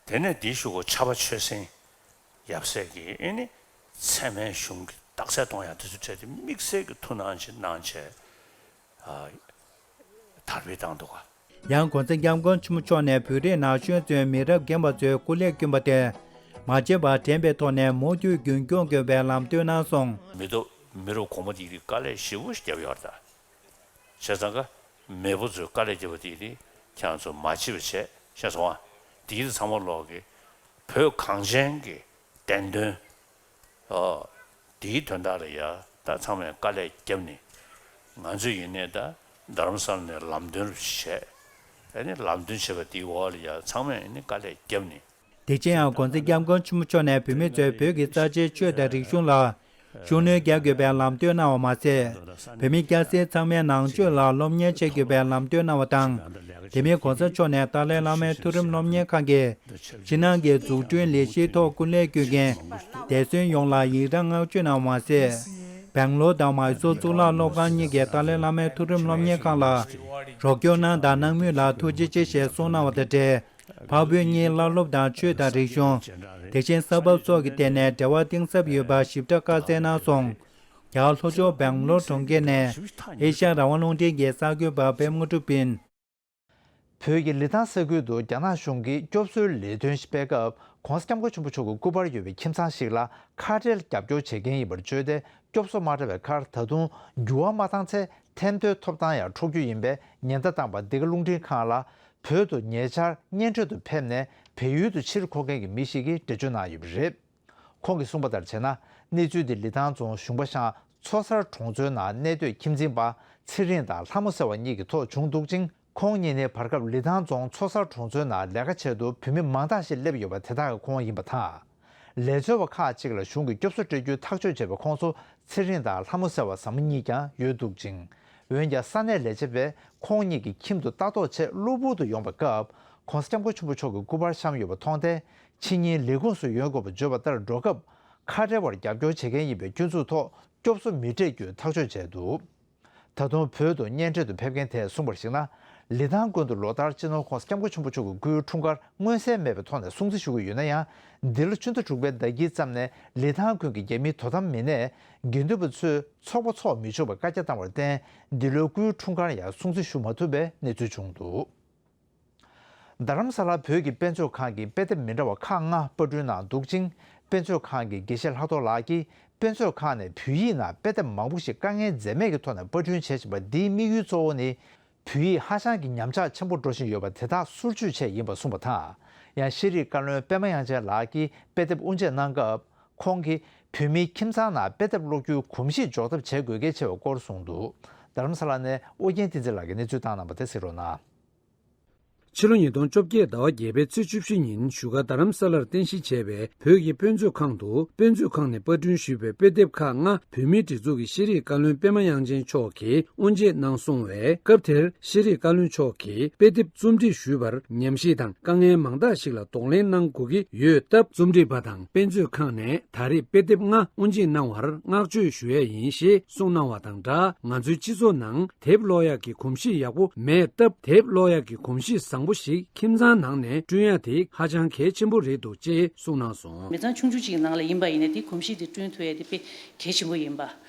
དེ་ནས་དེའི་གཞུག་གུ་ཕྱྭ་པ་ཆོས་སེང་ཡབ་སྲས་ཀྱིས་ཨེ་ནི་ཚད་མའི་གཞུང་གི་རྟགས་གསལ་གཏོང་ཡག་དེ་ཚོ་གྲས་དེ་དམིགས་བསལ་གྱི་ཐུགས་སྣང་ཅིག་གནང་བྱས། ཨ། དར་སྤེལ་བཏང་འདུག་ག་ཡང་༸གོང་ས་༸སྐྱབས་མགོན་ཆེན་པོ་མཆོག་ནས་བོད་རིགས་ན་གཞོན་ཚོའི་མི་རབས་རྒན་པ་ཚོའི་སྐུ་ལས་བསྐྱོན་པ་དེ་མ་བརྗེད་པར་དྲན་པའི་ཐོག་ནས་མུ་མཐུད་རྒྱུན་སྐྱོང་དགོས་པའི་ལམ་སྟོན་གནང་སོང་། མི་ཐོག་མི་རབས་གོང་མ་དེ་རིགས་དཀའ་ལས་ཞེ་པོ་ཞིག་བརྒྱབ་ཡོད་རེད་ད། བྱས་ཙང་ཀ་མེས་པོ་ཚོས་དཀའ་ལས་བརྒྱབ་པ་དེ་ནི་ཁྱེད་རང་ཚོ་མ་བརྗེད་པ་བྱས་ཤེས་སོང་ཨ། དེ་ཚང་མ་ལོག་གི་བོད་གངས་ཅན་གྱི་བདེན་དོན། ཨོ། དེའི་དོན་དག་ལ་ཡ་ད་ཚང་མས་དཀའ་ལས་བརྒྱབ་ནས་ང་ཚོས་ཡིན་ནའི་ད་རྡ་རམ་ས་ལ་ནས་ལམ་སྟོན་རུ་བྱས། ཨ་ནི་ལམ་སྟོན་བྱས་པ་དེའི་འོག་ལ་ཡ་ཚང་མས་ཨ་ནི་དཀའ་ལས་བརྒྱབ་ནས། དེ་བཞིན་ཡང་༸གོང་ས་༸སྐྱབས་མགོན་ཆེན་པོ་མཆོག་ནས་བོད་མི་ཚོས་བོད་ཀྱི་རྩ་ཆེའི་ཆོས་དང་རིག་གཞུང་ལ་ ཤུགས་སྣོན་རྒྱག་དགོས་པའི་ལམ་སྟོན་གནང་བ་མ་ཟད། བོད་མི་སྐྱ་སེར་ཚང་མས་ནང་ཆོས་ལ་སློབ་གཉེར་བྱེད་དགོས་པའི་ལམ་སྟོན་གནང་བ་དང་། དེ་མིན་གོང་ས་མཆོག་ནས་ཏཱ་ལའི་བླ་མའི་མཐོ་རིམ་སློབ་གཉེར་ཁང་གི་ཕྱི་ནང་གི་འཛུགས་སྐྲུན་ལས་གཞིའི་ཐོག་སྐུ་ལས་བསྐྱོན་མཁན་འདས་གསོན་ཡོངས་ལ་ཡི་རངས་བསྔགས་བརྗོད་གནང་བ་མ་ཟད། སྦེང་ལོར་དང་མཱི་སོར་གཙུག་ལག་སློབ་ཁང་གཉིས་ཀྱི་ཏཱ་ལའི་བླ་མའི་མཐོ་རིམ་སློབ་གཉེར་ཁང་ལ་རོགས་སྐྱོར་གནང་དང་གནང་མུས་ལ་ཐུགས་རྗེ་ཆེ་ཞེས་གསུངས་གནང་བ་དང་འབྲེལ། འཕགས་བོད་གཉིས་བླ་སློབ་དང་ཆོས་དང་རིག་གཞུང་། དེ་བཞིན་ས་བབ་སོགས་ཀྱི་ཐད་ནས་འབྲེལ་བ་གཏིང་ཟབ་ཡོད་པ་ཞིབ་ཕྲ་བཀའ་སྩལ་གནང་སོང་། རྒྱ་གར་ལྷོ་ཕྱོགས་སྦེང་ལོར་གྲོང་ཁྱེར་ནས་ཨེ་ཤ་ཡ་རང་དབང་རླུང་འཕྲིན་གྱི་གསར་འགོད་པ་པད་མ་དངོས་གྲུབ་ཡིན། བོད་ཀྱི་ལི་ཐང་ས་ཁུལ་དུ་རྒྱ་ནག་གཞུང་གིས་སྐྱོབ་གསོའི་ལས་དོན་ཞིག་སྤེལ་སྐབས། ྋགོང་ས་ྋསྐྱབས་མགོན་ཆེན་པོ་མཆོག་གི་སྐུ་པར་ཡོད་པའི་ཁྱིམ་ཚང་ཞིག་ལ་ཁ་བྲལ་རྒྱབ་སྐྱོར་བྱེད་མཁན་ཡིན་པར་བརྗོད་དེ། སྐྱོབ་གསོ་མ་སྤྲད་པའི་ཁར་ད་དུང་འགྱུར་བ་མ་བཏང་ཚེ་ཐེམ་ཐོའི་ཐོབ་ཐང་ཡང་འཕྲོག་རྒྱུ་ཡིན་པའི་ཉེན་བརྡ་བཏང་པ་འདི་ག་རླུང་འཕྲིན་ཁང་ལ། བོད་དུ་ཉེ་ཆར་གཉེན་འཕྲད་དུ་ཕེབས་ནས་བལ་ཡུལ་དུ་ཕྱིར་འཁོར་མཁན་གྱི་མི་ཞིག་གིས་འགྲེལ་བརྗོད་གནང་ཡོད་པ་རེད། ཁོང་གིས་གསུངས་པ་ལྟར་བྱས་ན། གནས་ཚུལ་འདི་ལི་ཐང་རྫོང་གཞུང་པ་ཤང་མཚོ་གསར་གྲོང་ཚོའི་ནང་གནས་སྡོད་ཁྱིམ་འཛིན་པ་ཚེ་རིང་དང་ལྷ་མོ་ཟེར་བ་གཉིས་ཀྱི་ཐོག་བྱུང་འདུག་ཅིང་། ཁོང་གཉིས་ནི་བར་སྐབས་ལི་ཐང་རྫོང་མཚོ་གསར་གྲོང་ཚོའི་ནང་ལས་ཀ་བྱེད་དུ་བོད་མི་མང་དག་ཞིག་སླེབས་ཡོད་པ་དེ་དག་གི་ཁོངས་ཡིན་པ་དང་། ལས་བྱེད་པ་ཁག་ཅིག་ལ་གཞུང་གིས་སྐྱོབ་གསོ་སྤྲད་རྒྱུའི་ཐག་གཅོད་བྱས་པའི་ཁོངས་སུ་ཚེ་རིང་དང་ལྷ་མོ་ཟེར་བ་བཟང་མོ་གཉིས་ཀྱང་ཡོད་འདུག་ཅིང་། འོན་ཀྱང་ས་གནས་ལས་བྱེད་པས་ཁོང་གཉིས་ཀྱི་ཁྱིམ་དུ་ལྟ་རྟོག་ཆེད་གློ་བུར་དུ་ཡོང་པའི་སྐབས། ྋགོང་ས་ྋསྐྱབས་མགོན་ཆེན་པོ་མཆོག་གི་སྐུ་པར་བཤམས་ཡོད་པ་མཐོང་སྟེ། ཕྱི་ཉིན་ལས་ཁུངས་སུ་ཡོང་དགོས་པ་བརྗོད་པ་ལྟར་འགྲོ་སྐབས། ཁ་བྲལ་བར་རྒྱབ་སྐྱོར་བྱེད་མཁན་ཡིན་པའི་སྐྱོན་འཛུགས་ཐོག་སྐྱོབ་གསོ་མི་སྤྲད་རྒྱུའི་ཐག་གཅོད་བྱས་འདུག་ད་དུང་བོད་དུ་གཉེན་འཕྲད་དུ་ཕེབས་མཁན་དེས་གསུངས་པར་གཞིགས་ན། ལི་ཐང་དགོན་དུ་ལོ་ལྟར་སྤྱི་ནོར་ྋགོང་ས་ྋསྐྱབས་མགོན་ཆེན་པོ་མཆོག་གི་སྐུའི་འཁྲུངས་སྐར་མངོན་གསལ་མེད་པའི་ཐོག་ནས་སྲུང་བརྩི་ཞུ་གི་ཡོད་ན་ཡང་། འདི་ལོ་ཆུ་ཚོད་དྲུག་པའི་ཟླ་དཀྱིལ་ཙམ་ནས་ལི་ཐང་དགོན་གྱི་རྒྱ་མིའི་དོ་དམ་མི་སྣས་དགེ་འདུན་པ་ཚོས་ཚོགས་པ་འཚོགས་མི་ཆོག་པའི་བཀའ་རྒྱ་བཏང་བར་བརྟེན། འདི་ལོའི་སྐུའི་འཁྲུངས་སྐར་ཡང་སྲུང་བརྩི་ཞུ་མ་ཐུབ་པའི་གནས་ཚུལ་བྱུང་འདུག་རྡ་རམ་ས་ལར་བོད་ཀྱི་དཔེ་མཛོད་ཁང་གིས་དཔེ་དེབ་མི་འདྲ་བ་ཁག་ལྔ་པར་སྐྲུན་གནང་འདུག་ཅིང་། དཔེ་མཛོད་ཁང་གི་དགེ་བཤེས་ལྷག་རྡོར་ལགས་ཀྱིས། དཔེ་མཛོད་ཁང་ནས་བོད་ཡིག་ནང་དཔེ་དེབ་མང་པོ་ཞིག་དཀའ་ངལ་འཛེམས་མེད་ཀྱི་ཐོག་ནས་པར་སྐྲུན་བྱེད་བཞིན་པ་འདིའི་དམིགས་ཡུལ་གཙོ་བོ་ནི། བོད་ཡིག་ཧ་ཅང་གི་ཉམས་ཆག་ཆེན་པོ་འགྲོ་བཞིན་ཡོད་པ་དེ་དག་སོར་ཆུད་ཆེད་ཡིན་པ་གསུངས་པ་དང་། ཡང་ཤེས་རིག་བཀའ་བློན་པད་མ་དབྱངས་ཅན་ལགས་ཀྱིས་དཔེ་དེབ་དབུ་འབྱེད་གནང་སྐབས། ཁོང་གིས་བོད་མིའི་ཁྱིམ་ཚང་ནང་དཔེ་དེབ་ཀློག་རྒྱུའི་གོམས་གཤིས་འཇོག་ཐབས་བྱེད་དགོས་གལ་ཆེ་བའི་སྐོར་གསུངས་འདུག་རྡ་རམ་ས་ལ་ནས་ཨོ་རྒྱན་བསྟན་འཛིན་ལགས་ཀྱིས་གནས་ཚུལ་བཏང་གནང་བ་དེ་གཟིགས་རོགས་གནང་། ཕྱི་ལོ་ཉིས་སྟོང་བཅོ་བརྒྱད་ཟླ་བ་བརྒྱད་པའི་ཚེས་བཅུ་བཞི་ཉིན་བཞུགས་སྒར་རྡ་རམ་ས་ལར་རྟེན་གཞི་བྱས་པའི་བོད་ཀྱི་དཔེ་མཛོད་ཁང་དུ། དཔེ་མཛོད་ཁང་ནས་པར་སྐྲུན་ཞུས་པའི་དཔེ་དེབ་ཁག་ལྔ་བོད་མིའི་སྒྲིག་འཛུགས་ཀྱི་ཤེས་རིག་བཀའ་བློན་པད་མ་དབྱངས་ཅན་མཆོག་གིས་དབུ་འབྱེད་གནང་སོང་བས། སྐབས་དེར་ཤེས་རིག་བཀའ་བློན་མཆོག་གིས་དཔེ་དེབ་རྩོམ་སྒྲིག་ཞུས་པར་ཉམས་ཞིབ་དང་དཀའ་ངལ་མང་དག་ཞིག་ལ་གདོང་ལེན་གནང་དགོས་ཀྱི་ཡོད་སྟབས། རྩོམ་སྒྲིག་པ་དང་དཔེ་མཛོད་ཁང་ནས་ད་རེས་དཔེ་དེབ་ལྔ་དབུ་འབྱེད་གནང་བར་བསྔགས་བརྗོད་ཞུ་ཡས་ཡིན་ཞེས་གསུངས་གནང་བ་དང་སྦྲགས། ང་ཚོའི་སྤྱི་ཚོགས་ནང་དེབ་ཀློག་ཡག་གི་གོམས་གཤིས་ཡག་པོ་མེད་སྟབས། དེབ་ཀློག་ཡག་གི་གོམས་གཤིས་བཟང་པོ་ཞིག་ཁྱིམ་ཚང་ནང་ནས་བསྐྲུན་ཡ་དེ་ཧ་ཅང་གལ་ཆེན་པོ་རེད་འདུག་ཅེས་གསུངས་གནང་སོང་། མི་ཚང་ཆུང་ཆུང་ཅིག་གི་ནང་ལ་ཡིན་པ་ཡིན་ན། དེ་གོམས་གཤིས་དེ་བསྐྲུན་ཐུབ་ཡ་དེ་དཔེ་གལ་ཆེན་པོ་ཡིན་པ་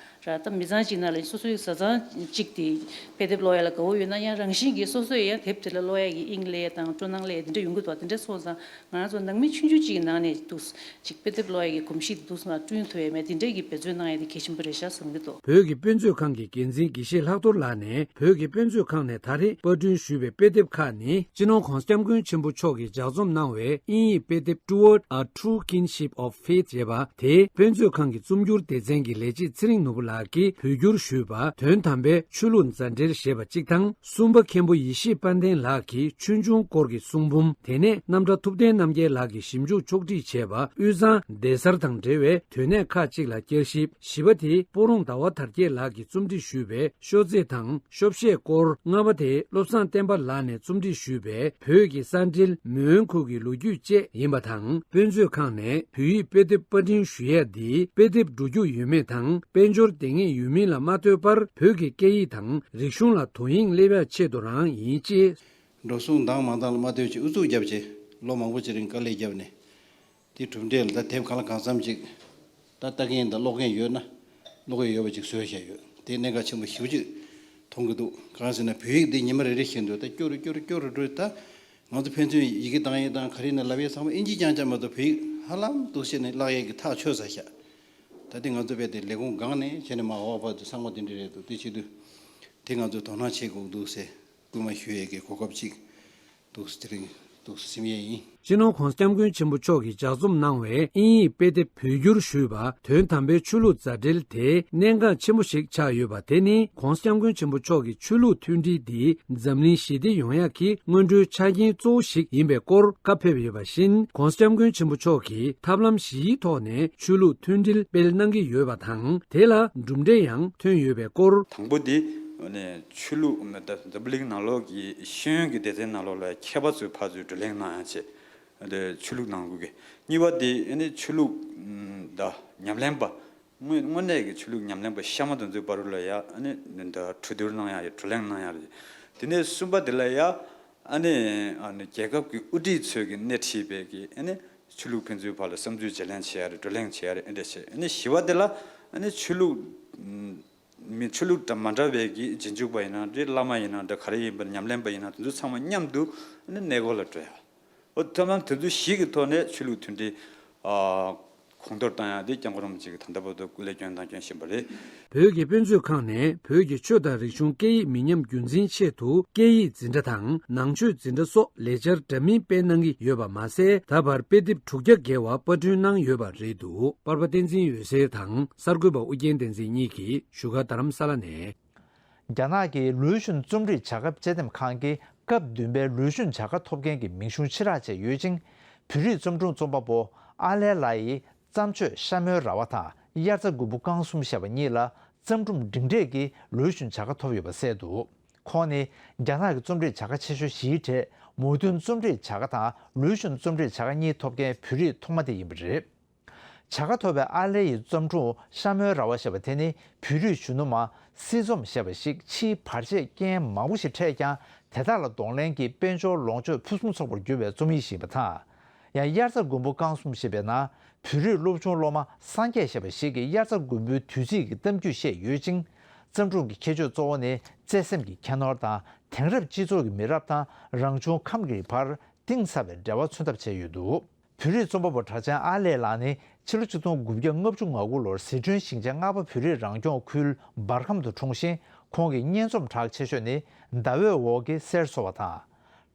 ར། ད་མི་ཚང་ཅིག་ནང་ལ་སོ་སོའི་བཟའ་ཚང་གཅིག་དེ་དཔེ་དེབ་ཀློག་ཡ་ལ་དགའ་བོ་ཡོད་ན་ཡང་། རང་བཞིན་གྱིས་སོ་སོས་ཡང་དེབ་དེ་ལ་ཀློག་ཡ་གི་དབྱིངས་སླེབས་དང་སྤྲོ་སྣང་སླེབས་དེ་འདྲ་ཡོང་གི་འདུག་དེ་འདྲ་སོང་ཙང་ང་རང་ཚོ་ནང་མི་ཆུང་ཆུང་ཅིག་གི་ནང་ནས་འདུག་ཅིག་དཔེ་དེབ་ཀློག་ཡ་གི་གོམས་གཤིས་འདུག་སེ་བསྐྲུན་ཐུབ་ཡ་མེད། དེ་འདྲ་གི་འབད་བརྩོན་གནང་ཡ་དེ་གལ་ཆེན་པོ་རེད་ཤག་བསམ་གྱི་འདུག་བོད་ཀྱི་དཔེ་མཛོད་ཁང་གི་འགན་འཛིན་དགེ་བཤེས་ལྷག་རྡོར་ལགས་ནས། བོད་ཀྱི་དཔེ་མཛོད་ཁང་ནས་ད་རེས་པར་སྐྲུན་ཞུས་པའི་དཔེ་དེབ་ཁག་ནི། སྤྱི་ནོར་ྋགོང་ས་ྋསྐྱབས་མགོན་ཆེན་པོ་མཆོག་གིས་ལྗགས་རྩོམ་གནང་བའི་དབྱིན་ཡིག་དཔེ་དེབ་Toward a True Kinship of Faith ཞེས་པ་དེ། དཔེ་མཛོད་ཁང་གི་རྩོམ་སྒྱུར་སྡེ་ཚན་གྱི་ལས་བྱེད་ཚེ་རིང་ནོར་བུ་ལགས་ཀྱིས་བོད་བསྒྱུར་ཞུས་པ། དོན་དམ་པའི་ཆོས་ལུགས་མཛའ་འབྲེལ་ཞེས་པ་གཅིག་དང་། གསུམ་པ་མཁན་པོ་ཡེ་ཤེས་དཔལ་ལྡན་ལགས་ཀྱི་ཆོས་འབྱུང་སྐོར་གྱི་གསུང་འབུམ། དེ་ནས་རྣམ་གྲྭ་ཐུབ་བསྟན་རྣམ་རྒྱལ་ལགས་ཀྱིས་ཞིབ་འཇུག་ཕྱོགས་སྒྲིག་བྱས་པ། དབུས་གཙང་སྡེ་གཟར་དང་འབྲེལ་བའི་དོན་གནད་ཁག་ཅིག་ལ་བསྐྱར་ཞིབ། བཞི་པ་དེ་སྤོ་རོང་ཟླ་བ་དར་རྒྱས་ལགས་ཀྱིས་རྩོམ་སྒྲིག་ཞུས་པའི་ཤོ་ཚེ་དང་ཤོབ་ཤེས་སྐོར། ལྔ་པ་དེ་བློ་བཟང་བསྟན་པ་ལགས་ནས་རྩོམ་སྒྲིག་ཞུས་པའི་བོད་ཀྱི་ས་འབྲེལ་མེས་དབོན་ཁུལ་གྱི་ལོ་རྒྱུས་བཅས་ཡིན་པ་དང་། དཔེ་མཛོད་ཁང་ནས་བོད་ཡིག་དཔེ་དེབ་པར་སྐྲུན་ཞུ་ཡས་འདིས་དཔེ་དེབ་འགྲོ་རྒྱུ་ཡོད་མེད་དང་། དཔལ་འབྱོར་དེ་སྔས་ཡོད་མིན་ལ་མ་ལྟོས་པར། བོད་ཀྱི་སྐད་ཡིག་དང་རིག་གཞུང་ལ་དོ་དབྱིངས་སླེབས་ཡ་ཆེད་དུ་རང་ཡིན་ཅེས། འགྲོ་སོང་འདང་མ་འདང་ལ་མ་ལྟོས་ཅིག་ཨུ་ཚུགས་བརྒྱབ་བྱས་ལོ་མང་པོ་ཅིག་རིང་དཀའ་ལས་བརྒྱབ་ནས། དེ་གྲུབ་འབྲས་ལ་ད་དེབ་གང་ལ་གང་འཚམ་ཅིག་ད་ལྟ་མཁན་དང་ཀློག་མཁན་ཡོད་ན་ཀློག་གི་ཡོད་པ་ཅིག་བཟོས་བཞག་ཡོད། དེ་གནད་འགག་ཆེན་པོ་ཞེ་པོ་ཅིག་མཐོང་གི་འདུག་གང་ཟེར་ན་བོད་ཡིག་འདི་ཉི་མ་རེ་རེ་བཞིན་དུ་ད་སྐྱོ་རུ་སྐྱོ་རུ་སྐྱོ་རུ་འགྲོ། ད་ང་ཚོ་ཕན་ཚུན་ཡི་གེ་བཏང་ཡས་དང་ག་རེ་ནས་ལབ་ཡས་ཚང་མ་ཨིན་ཇི་རྐྱང་རྐྱང་མ་གཏོགས་བོད་ཡིག་ཧ་ལམ་འདུག་བྱས་ནས་བརླག་ཡས་ཀྱི་ཐག་ཆོད་ཚར་ཤག་ད་དེ་ང་ཚོ་རྦད་དེ་ལས་ཁུངས་སྒང་ནས་བྱས་ནས་མར་འོག་བར་དུ་ཚང་མ་དེ་འདྲ་རེད་འདུག་དེ་བྱེད་དུས་དེ་ང་ཚོས་དོ་སྣང་བྱེད་དགོས་འདུག་ཟེར། སྐུལ་མ་ཞུ་ཡས་ཀྱི་གོ་སྐབས་ཅིག་འདུག་དེ་རིང་ འདུག་སེ་སེམས་ཡས་ཡིན། སྤྱི་ནོར་༸གོང་ས་༸སྐྱབས་མགོན་ཆེན་པོ་མཆོག་གིས་ལྗགས་རྩོམ་གནང་བའི་དབྱིན་ཡིག་དཔེ་དེབ་བོད་བསྒྱུར་ཞུས་པ། དོན་དམ་པའི་ཆོས་ལུགས་མཛའ་འབྲེལ་དེ་གནད་འགག་ཆེན་པོ་ཞིག་ཆགས་ཡོད་པ་དེ་ནི་༸གོང་ས་༸སྐྱབས་མགོན་ཆེན་པོ་མཆོག་གི་ཆོས་ལུགས་མཐུན་སྒྲིལ་འདི་འཛམ་གླིང་ཞི་བདེ་ཡོང་ཡག་གི་སྔོན་འགྲོའི་ཆ་རྐྱེན་གཙོ་བོ་ཞིག་ཡིན་པའི་སྐོར་བཀའ་ཕེབས་ཡོད་པ་བཞིན། ༸གོང་ས་༸སྐྱབས་མགོན་ཆེན་པོ་མཆོག་གིས་ཐབས་ལམ་བཞིའི་ཐོག་ནས་ཆོས་ལུགས་མཐུན་སྒྲིལ་སྤེལ་གནང་གི་ཡོད་པ་དང་། དེ་ལ་གྲུབ་འབྲས་ཡང་ཐོན་ཡོད་པའི་སྐོར། དང་པོ་དེ་ནས་ཆོས་ལུགས་མི་ད་འཛམ་བུ་གླིང་ནང་ལོགས་ཀྱི་ཤེས་ཡོན་གྱི་སྡེ་ཚན་ནང་ལོགས་ལ་མཁས་པ་ཚོའི་ཕར་ཚུར་བགྲོ་གླེང་གནང་ཡག་བྱས། དེ་ཆོས་ལུགས་ནང་ཁུལ་གྱི། གཉིས་པ་དེ་ཨ་ནི་ཆོས་ལུགས་ཨམ་ད་ཉམས་ལེན་པ། དངོས་དངོས་གནས་ཀྱི་ཆོས་ལུགས་ཉམས་ལེན་པ་གཤའ་མ་དེ་ཚོའི་བར་ལ་ཡ་ཨ་ནི་ད་གྲོས་བསྡུར་གནང་ཡག་ཡ་བགྲོ་གླེང་གནང་ཡག་རེད། དེ་ནས་གསུམ་པ་དེ་ལ་ཡ་ཨ་ནི་ཨ་ནི་རྒྱལ་ཁབ་ཀྱི་དབུ་ཁྲིད་ཚོས་ཀྱི་སྣེ་ཁྲིད་པའི་གི་ཨ་ནི་ཆོས་ལུགས་ཕན་ཚུན་བར་ལ་བསམ་ཚུལ་བརྗེ་ལེན་བྱེད་ཡག་རེད། བགྲོ་གླེང་བྱེད་ཡག་རེད། ཨེ་འདྲ་བྱས། ཨ་ནི་བཞི་པ་དེ་ལ་ཨ་ནི་ཆོས་ལུགས་ཨམ་མི་ཆོས་ལུགས་འདྲ་མ་འདྲ་བའི་གི་རྗེས་འཇུག་པ་ཡིན་ན་རེད། བླ་མ་ཡིན་ན་འདྲ། ག་རེ་ཡིན་པ་ཉམས་ལེན་པ་ཡིན་ན་དེ་ཚོ་ཚང་མ་མཉམ་དུ་ཨ་ནི་གནས་སྐོར་ལ་འགྲོ་ཡག་འོ་ཐབས་ལམ་དེ་ཚོ་བཞི་གི་ཐོག་ནས་ཆོས་ལུགས་མཐུན་སྒྲིལ་ཨ་གོང་མཐོར་བཏང་ཡག་དེ་༸སྐྱབས་མགོན་རིན་པོ་ཆེ་གིས་ད་ལྟ་བར་དུ་སྐུ་ལས་སྐྱོན་དང་སྐྱོན་བཞིན་པ་རེད། བོད་ཀྱི་དཔེ་མཛོད་ཁང་ནས་བོད་ཀྱི་ཆོས་དང་རིག་གཞུང་སྐད་ཡིག་མི་ཉམས་རྒྱུན་འཛིན་ཆེད་དུ་སྐད་ཡིག་འཛིན་གྲྭ་དང་ནང་ཆོས་འཛིན་གྲྭ་སོགས་ལས་འཆར་འདྲ་མིན་སྤེལ་གནང་གི་ཡོད་པ་མ་ཟད། ད་བར་དཔེ་དེབ་དྲུག་བརྒྱ་བརྒལ་བ་པར་སྐྲུན་གནང་ཡོད་པ་རེད་འདུག་པར་པ་བསྟན་འཛིན་འོད་ཟེར་དང་གསར་འགོད་པ་ཨུ་རྒྱན་བསྟན་འཛིན་གཉིས་ཀྱིས་བཞུགས་སྒར་རྡ་རམ་ས་ལ་ནས། རྒྱ་ནག་གི་ལུའུ་ཞུན་རྩོམ་རིག་བྱ་དགའ་དཔྱད་འདེམས་ཁང་གིས་སྐབས་བདུན་པའི་ལུའུ་ཞུན་བྱ་དགའ་ཐོབ་མཁན་གྱི་མིང་གཞུང་ཕྱི་བསྒྲགས་བྱས་ཡོད་ཅིང་། བོད་རིགས་རྩོམ་སྒྲུང་རྩོམ་པ་པོ་ཨ་ལེ་ལགས་ཡི་བརྩམས་ཆོས་ཤ་མོའི་ར་བ་དང་དབྱར་རྩྭ་དགུན་འབུ་རྐང་གསུམ་ཞེས་པ་གཉིས་ལ་བརྩམས་སྒྲུང་འབྲིང་གྲས་ཀྱི་ལུའུ་ཞུན་བྱ་དགའ་ཐོབ་ཡོད་པ་གསལ་འདུག་ཁོང་ནི་རྒྱ་ནག་གི་རྩོམ་རིག་བྱ་དགའ་ཆེ་ཤོས་བཞིའི་གྲས་མོ་ཐུན་རྩོམ་རིག་བྱ་དགའ་དང་ལུའུ་ཞུན་རྩོམ་རིག་བྱ་དགའ་གཉིས་ཐོབ་མཁན་བོད་རིགས་ཐོག་མ་དེ་ཡིན་པ་རེད། བྱ་དགའ་ཐོབ་པའི་ཨ་ལེ་ཡི་བརྩམས་སྒྲུང་ཤ་མོའི་ར་བ་ཞེས་པ་དེ་ནི་བོད་རིགས་གཞོན་ནུ་མ་སྲིད་རྩོམ་ཞེས་པ་ཞིག་ཕྱིའི་བར་ཆད་རྐྱེན་མང་པོ་ཞིག་འཕྲད་ཀྱང་དེ་དག་ལ་གདོང་ལེན་གྱིས་དཔལ་འབྱོར་ལོངས་སྤྱོད་ཕུན་སུམ་ཚོགས་པར་གྱུར་པའི་རྩོམ་ཡིག་ཞིག་ཡིན་པ་དང་། ཡང་དབྱར་རྩྭ་དགུན་འབུ་རྐང་གསུམ་ཞེས་པའི་ནང་བོད་རིགས་སློབ་ཆུང་སློབ་མ་སངས་རྒྱས་ཞེས་པ་ཞིག་གིས་དབྱར་རྩྭ་དགུན་འབུའི་དུས་ཚིགས་ཀྱི་གཏམ་རྒྱུད་བཤད་ཡོད་ཅིང་། བརྩམས་སྒྲུང་གི་ཁྱད་ཆོས་གཙོ་བོ་ནི་བརྩེ་སེམས་ཀྱི་ཁྱད་ནོར་དང་དེང་རབས་སྤྱི་ཚོགས་ཀྱི་མི་རབས་དང་རང་བྱུང་ཁམས་ཀྱི་བར་གཏིང་ཟབ་པའི་འབྲེལ་བ་མཚོན་ཐབས་བྱས་ཡོད་འདུག་བོད་རིགས་རྩོམ་པ་པོ་གྲགས་ཅན་ཨ་ལེ་ལགས་ནི་ཕྱི་ལོ་ཆིག་སྟོང་དགུ་བརྒྱ་ལྔ་བཅུ་ང་དགུ་ལོར་ཟི་ཁྲོན་ཞིང་ཆེན་རྔ་པ་བོད་རིགས་རང་སྐྱོང་ཁུལ་འབར་ཁམས་དུ་འཁྲུངས་ཤིང་། ཁོང་གི་སྙན་རྩོམ་གྲགས་ཆེ་ཤོས་ནི་ཟླ་འོད་འོག་གི་གསེར་འཚོ་བ་དང་།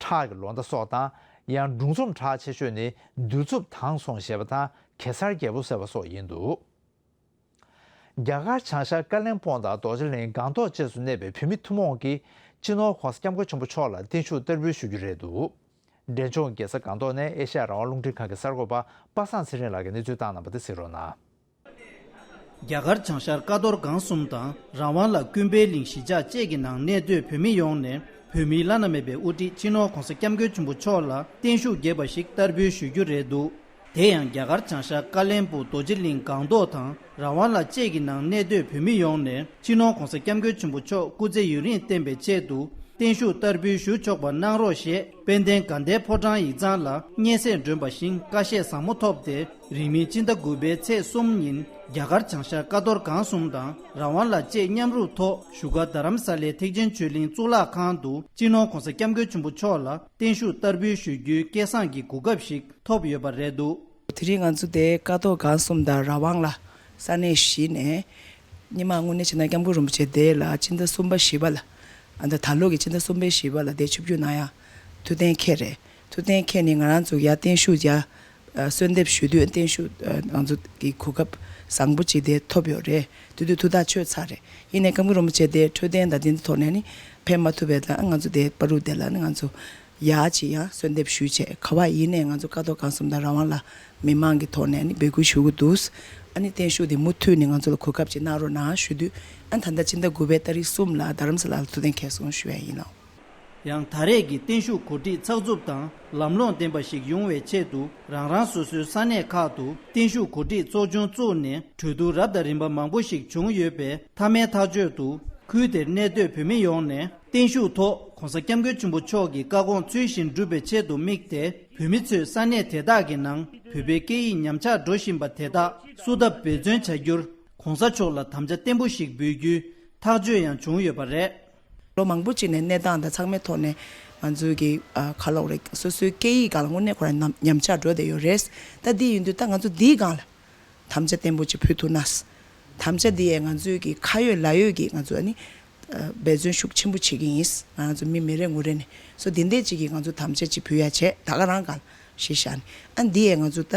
ཁྲག་གི་ལོ་ཟླ་སོགས་དང་། ཡང་སྒྲུང་རྩོམ་གྲགས་ཆེ་ཤོས་ནི་བདུད་རྩུབ་དྭངས་སོང་ཞེས་པ་དང་གེ་སར་རྒྱལ་པོ་ཟེར་བ་སོགས་ཡིན་འདུག་རྒྱ་གར་བྱང་ཤར་ཀ་ལིམ་པོང་དང་རྡོ་རྗེ་གླིང་སྒང་ཏོག་བཅས་སུ་གནས་པའི་བོད་མི་ཐུན་མོང་གིས་སྤྱི་ནོར་༸གོང་ས་༸སྐྱབས་མགོན་ཆེན་པོ་མཆོག་ལ་བརྟན་བཞུགས་བསྟར་འབུལ་ཞུ་རྒྱུ་རེད་འདུག་འབྲས་ལྗོངས་རྒྱལ་ས་སྒང་ཏོག་ནས་ཨེ་ཤ་ཡ་རང་དབང་རླུང་འཕྲིན་ཁང་གི་གསར་འགོད་པ་པ་སངས་ཚེ་རིང་ལགས་ཀྱིས་གནས་ཚུལ་བཏང་གནང་བ་དེ་གཟིགས་རོགས་གནང་། རྒྱ་གར་བྱང་ཤར་ཀ་རྡོར་སྒང་གསུམ་དང་རང་དབང་ལ་ཀུན་ཕན་གླིང་གཞིས་ཆགས་བཅས་ཀྱི་ནང་གནས་སྡོད་བོད་མི་ཡོངས་ནས་བོད་མིའི་བླ་ན་མེད་པའི་དབུ་ཁྲིད་སྤྱི་ནོར་༸གོང་ས་༸སྐྱབས་མགོན་ཆེན་པོ་མཆོག་ལ་བརྟན་བཞུགས་རྒྱས་པ་ཞིག་བསྟར་འབུལ་ཞུ་རྒྱུ་རེད་འདུག་དེ་ཡང་རྒྱ་གར་བྱང་ཤར་ཀ་ལན་སྦུག་རྡོ་རྗེ་གླིང་སྒང་ཏོག་དང་རང་དབང་ལ་བཅས་ཀྱི་ནང་གནས་སྡོད་བོད་མི་ཡོངས་ནས་སྤྱི་ནོར་༸གོང་ས་༸སྐྱབས་མགོན་ཆེན་པོ་མཆོག་སྐུ་ཚེ་ཡུན་རིང་བརྟན་པའི་ཆེད་དུ་བརྟན་བཞུགས་བསྟར་འབུལ་ཞུ་ཆོག་པ་གནང་རོགས་ཞེས་དཔལ་ལྡན་དགའ་ལྡན་ཕོ་བྲང་ཡིག་ཚང་ལ་སྙན་སེང་སྒྲོན་པ་བཞིན་བཀའ་བཤད་ཟབ་མོ་ཐོབ་སྟེ། རིང་མིན་སྤྱི་ཟླ་དགུ་པའི་ཚེས་གསུམ་ཉིན་རྒྱ་གར་བྱང་ཤར་ཀ་རྡོར་སྒང་གསུམ་དང་རང་དབང་ལ་བཅས་མཉམ་རུབ་ཐོག་བཞུགས་སྒར་རྡ་རམ་ས་ལའི་ཐེག་ཆེན་ཆོས་གླིང་གཙུག་ལག་ཁང་དུ་སྤྱི་ནོར་༸གོང་ས་༸སྐྱབས་མགོན་ཆེན་པོ་མཆོག་ལ་བརྟན་བཞུགས་བསྟར་འབུལ་ཞུ་རྒྱུའི་སྐལ་བཟང་གི་གོ་སྐབས་ཤིག་ཐོབ་ཡོད་པ་རེད་འདུག་དེ་རིང་ང་ཚོ་དེ་ཀ་རྡོར་སྒང་གསུམ་དང་རང་དབང་ལ་ས་གནས་བཞི་ནས། སྔོན་མ་དངོས་གནས་བྱས་ན་༸སྐྱབས་མགོན་རིན་པོ་ཆེ་དེ་ལ་སྤྱི་ཟླ་གསུམ་པ་བཞི་པ་ལ། ཨ་ད་ད་ལོ་གི་སྤྱི་ཟླ་གསུམ་པའི་བཞི་པ་ལ་དེ་ཆིབས་བསྒྱུར་གནང་ཡ་ཐུགས་གཏན་འཁེལ་རེད། ཐུགས་གཏན་འཁེལ་ནས་ང་རང་ཚོ་ཡ་བརྟན་བཞུགས་ཡ་གསོལ་འདེབས་ཞུ་དུས་བརྟན་བཞུགས་ང་ཚོ་གི་གོ་སྐབས་བཟང་པོ་ཅིག་དེ་ཐོབ་ཡོད་རེད། དེ་དུས་ཐུགས་ཐག་ཆོད་ཚར་རེད། ཡིན་ནའི་༸སྐྱབས་མགོན་རིན་པོ་ཆེ་དེ་འཕྲོད་བསྟེན་དང་དེ་ཚོའི་ཐོག་ནས་ནི་ཕེབས་མ་ཐུབ་པས་ལ་ང་ཚོ་དེ་བར་དུ་དེ་ལ་ནི་ང་ཚོ་ཡ་ཅིག་ཡང་གསོལ་འདེབས་ཞུས་བྱས་ག་བ་ཡིན་ནའི་ང་ཚོ་ཀ་རྡོར་སྒང་གསུམ་དང་རང་དབང་ལ་མི་མང་གི་ཐོག་ནས་ནི་འབོད་སྐུལ་ཞུ་གི་འདུག་ཨ་ནི་བརྟན་བཞུགས་དེ་མུ་མཐུད་ནས་ང་ཚོ་ལ་གོ་སྐབས་ཅིག་གནང་རོགས་གནང་ཞུ་དུས། ཨ་ནི་ད་ལྟ་ཕྱི་ཟླ་དགུ་པའི་ཏ་རིག་གསུམ་ལ་རྡ་རམ་ས་ལ་ལ་ཐུགས་གཏན་འཁེལ་སོང་ཞུ་ཡ་ཡིན་ནོ། ཡང་ད་རེས་ཀྱི་བརྟན་བཞུགས་གོ་སྒྲིག་ཚགས་ཚུད་དང་ལམ་ལྷོང་ལྡན་པ་ཞིག་ཡོང་བའི་ཆེད་དུ་རང་རང་སོ་སོའི་ས་གནས་ཁག་ཏུ་བརྟན་བཞུགས་གོ་སྒྲིག་ཚོགས་ཆུང་བཙུགས་ནས་གྲོས་བསྡུར་རབ་དང་རིམ་པ་མང་པོ་ཞིག་བྱུང་ཡོད་པའི་མཐའ་མའི་ཐག་གཅོད་དུ་ཁུལ་དེར་གནས་སྡོད་བོད་མི་ཡོངས་ནས་བརྟན་བཞུགས་ཐོག་༸གོང་ས་༸སྐྱབས་མགོན་ཆེན་པོ་མཆོག་གི་བཀའ་དགོངས་ཚུལ་བཞིན་སྒྲུབ་པའི་ཆེད་དུ་དམིགས་ཏེ་བོད་མི་ཚོས་ས་གནས་དེ་དག་གི་ནང་བོད་པའི་སྐད་ཡིག་ཉམས་ཆག་འགྲོ་བཞིན་པ་དེ་དག་སུ་ཐབས་འབད་བརྩོན་བྱ་རྒྱུར་༸གོང་ས་མཆོག་ལ་དམ་བཅའ་བརྟན་པོ་ཞིག་འབུལ་རྒྱུའི་ཐག་གཅོད་ཡང་བྱུང་ཡོད་པ་རེད། ལོ་མང་པོ་ཅིག་ནས་གནས་སྟངས་དང་ཚང་མའི་ཐོག་ནས་ང་ཚོའི་གི་ཨ་ག་ལབ་རེད། སོ་སོའི་སྐད་ཡིག་སྒང་ལ་དངོས་གནས་ཁོ་རང་ཉམས་ཉམས་ཆག་འགྲོ་བསྡད་ཡོད་རེད། ད་འདི་ཡིན་དུས་ད་ང་ཚོ་འདིའི་སྒང་ལ་དམ་བཅའ་བརྟན་པོ་ཅིག་ཕུལ་ཐུབ་ན། དམ་བཅའ་འདི་ཡས་ང་ཚོའི་གི་ཁ་ཡོད་ལག་ཡོད་ཀྱི་ང་ཚོ་ཨ་ནི་ འབད་བརྩོན་ཤུགས་ཆེན་པོ་བྱེད་ཀྱི་ཡིན། ང་ཚོ་མི་མི་རེ་ངོ་རེ་ནས་སོ་དེ་འདྲས་ཅིག་གིས་ང་ཚོ་དམ་བཅའ་ཅིག་ཕུལ་ཡ་བྱས་ད་ག་རང་ག་ལ་གཞི་བཞག་ནས་ཨ་འདི་ཡས་ང་ཚོ་ད་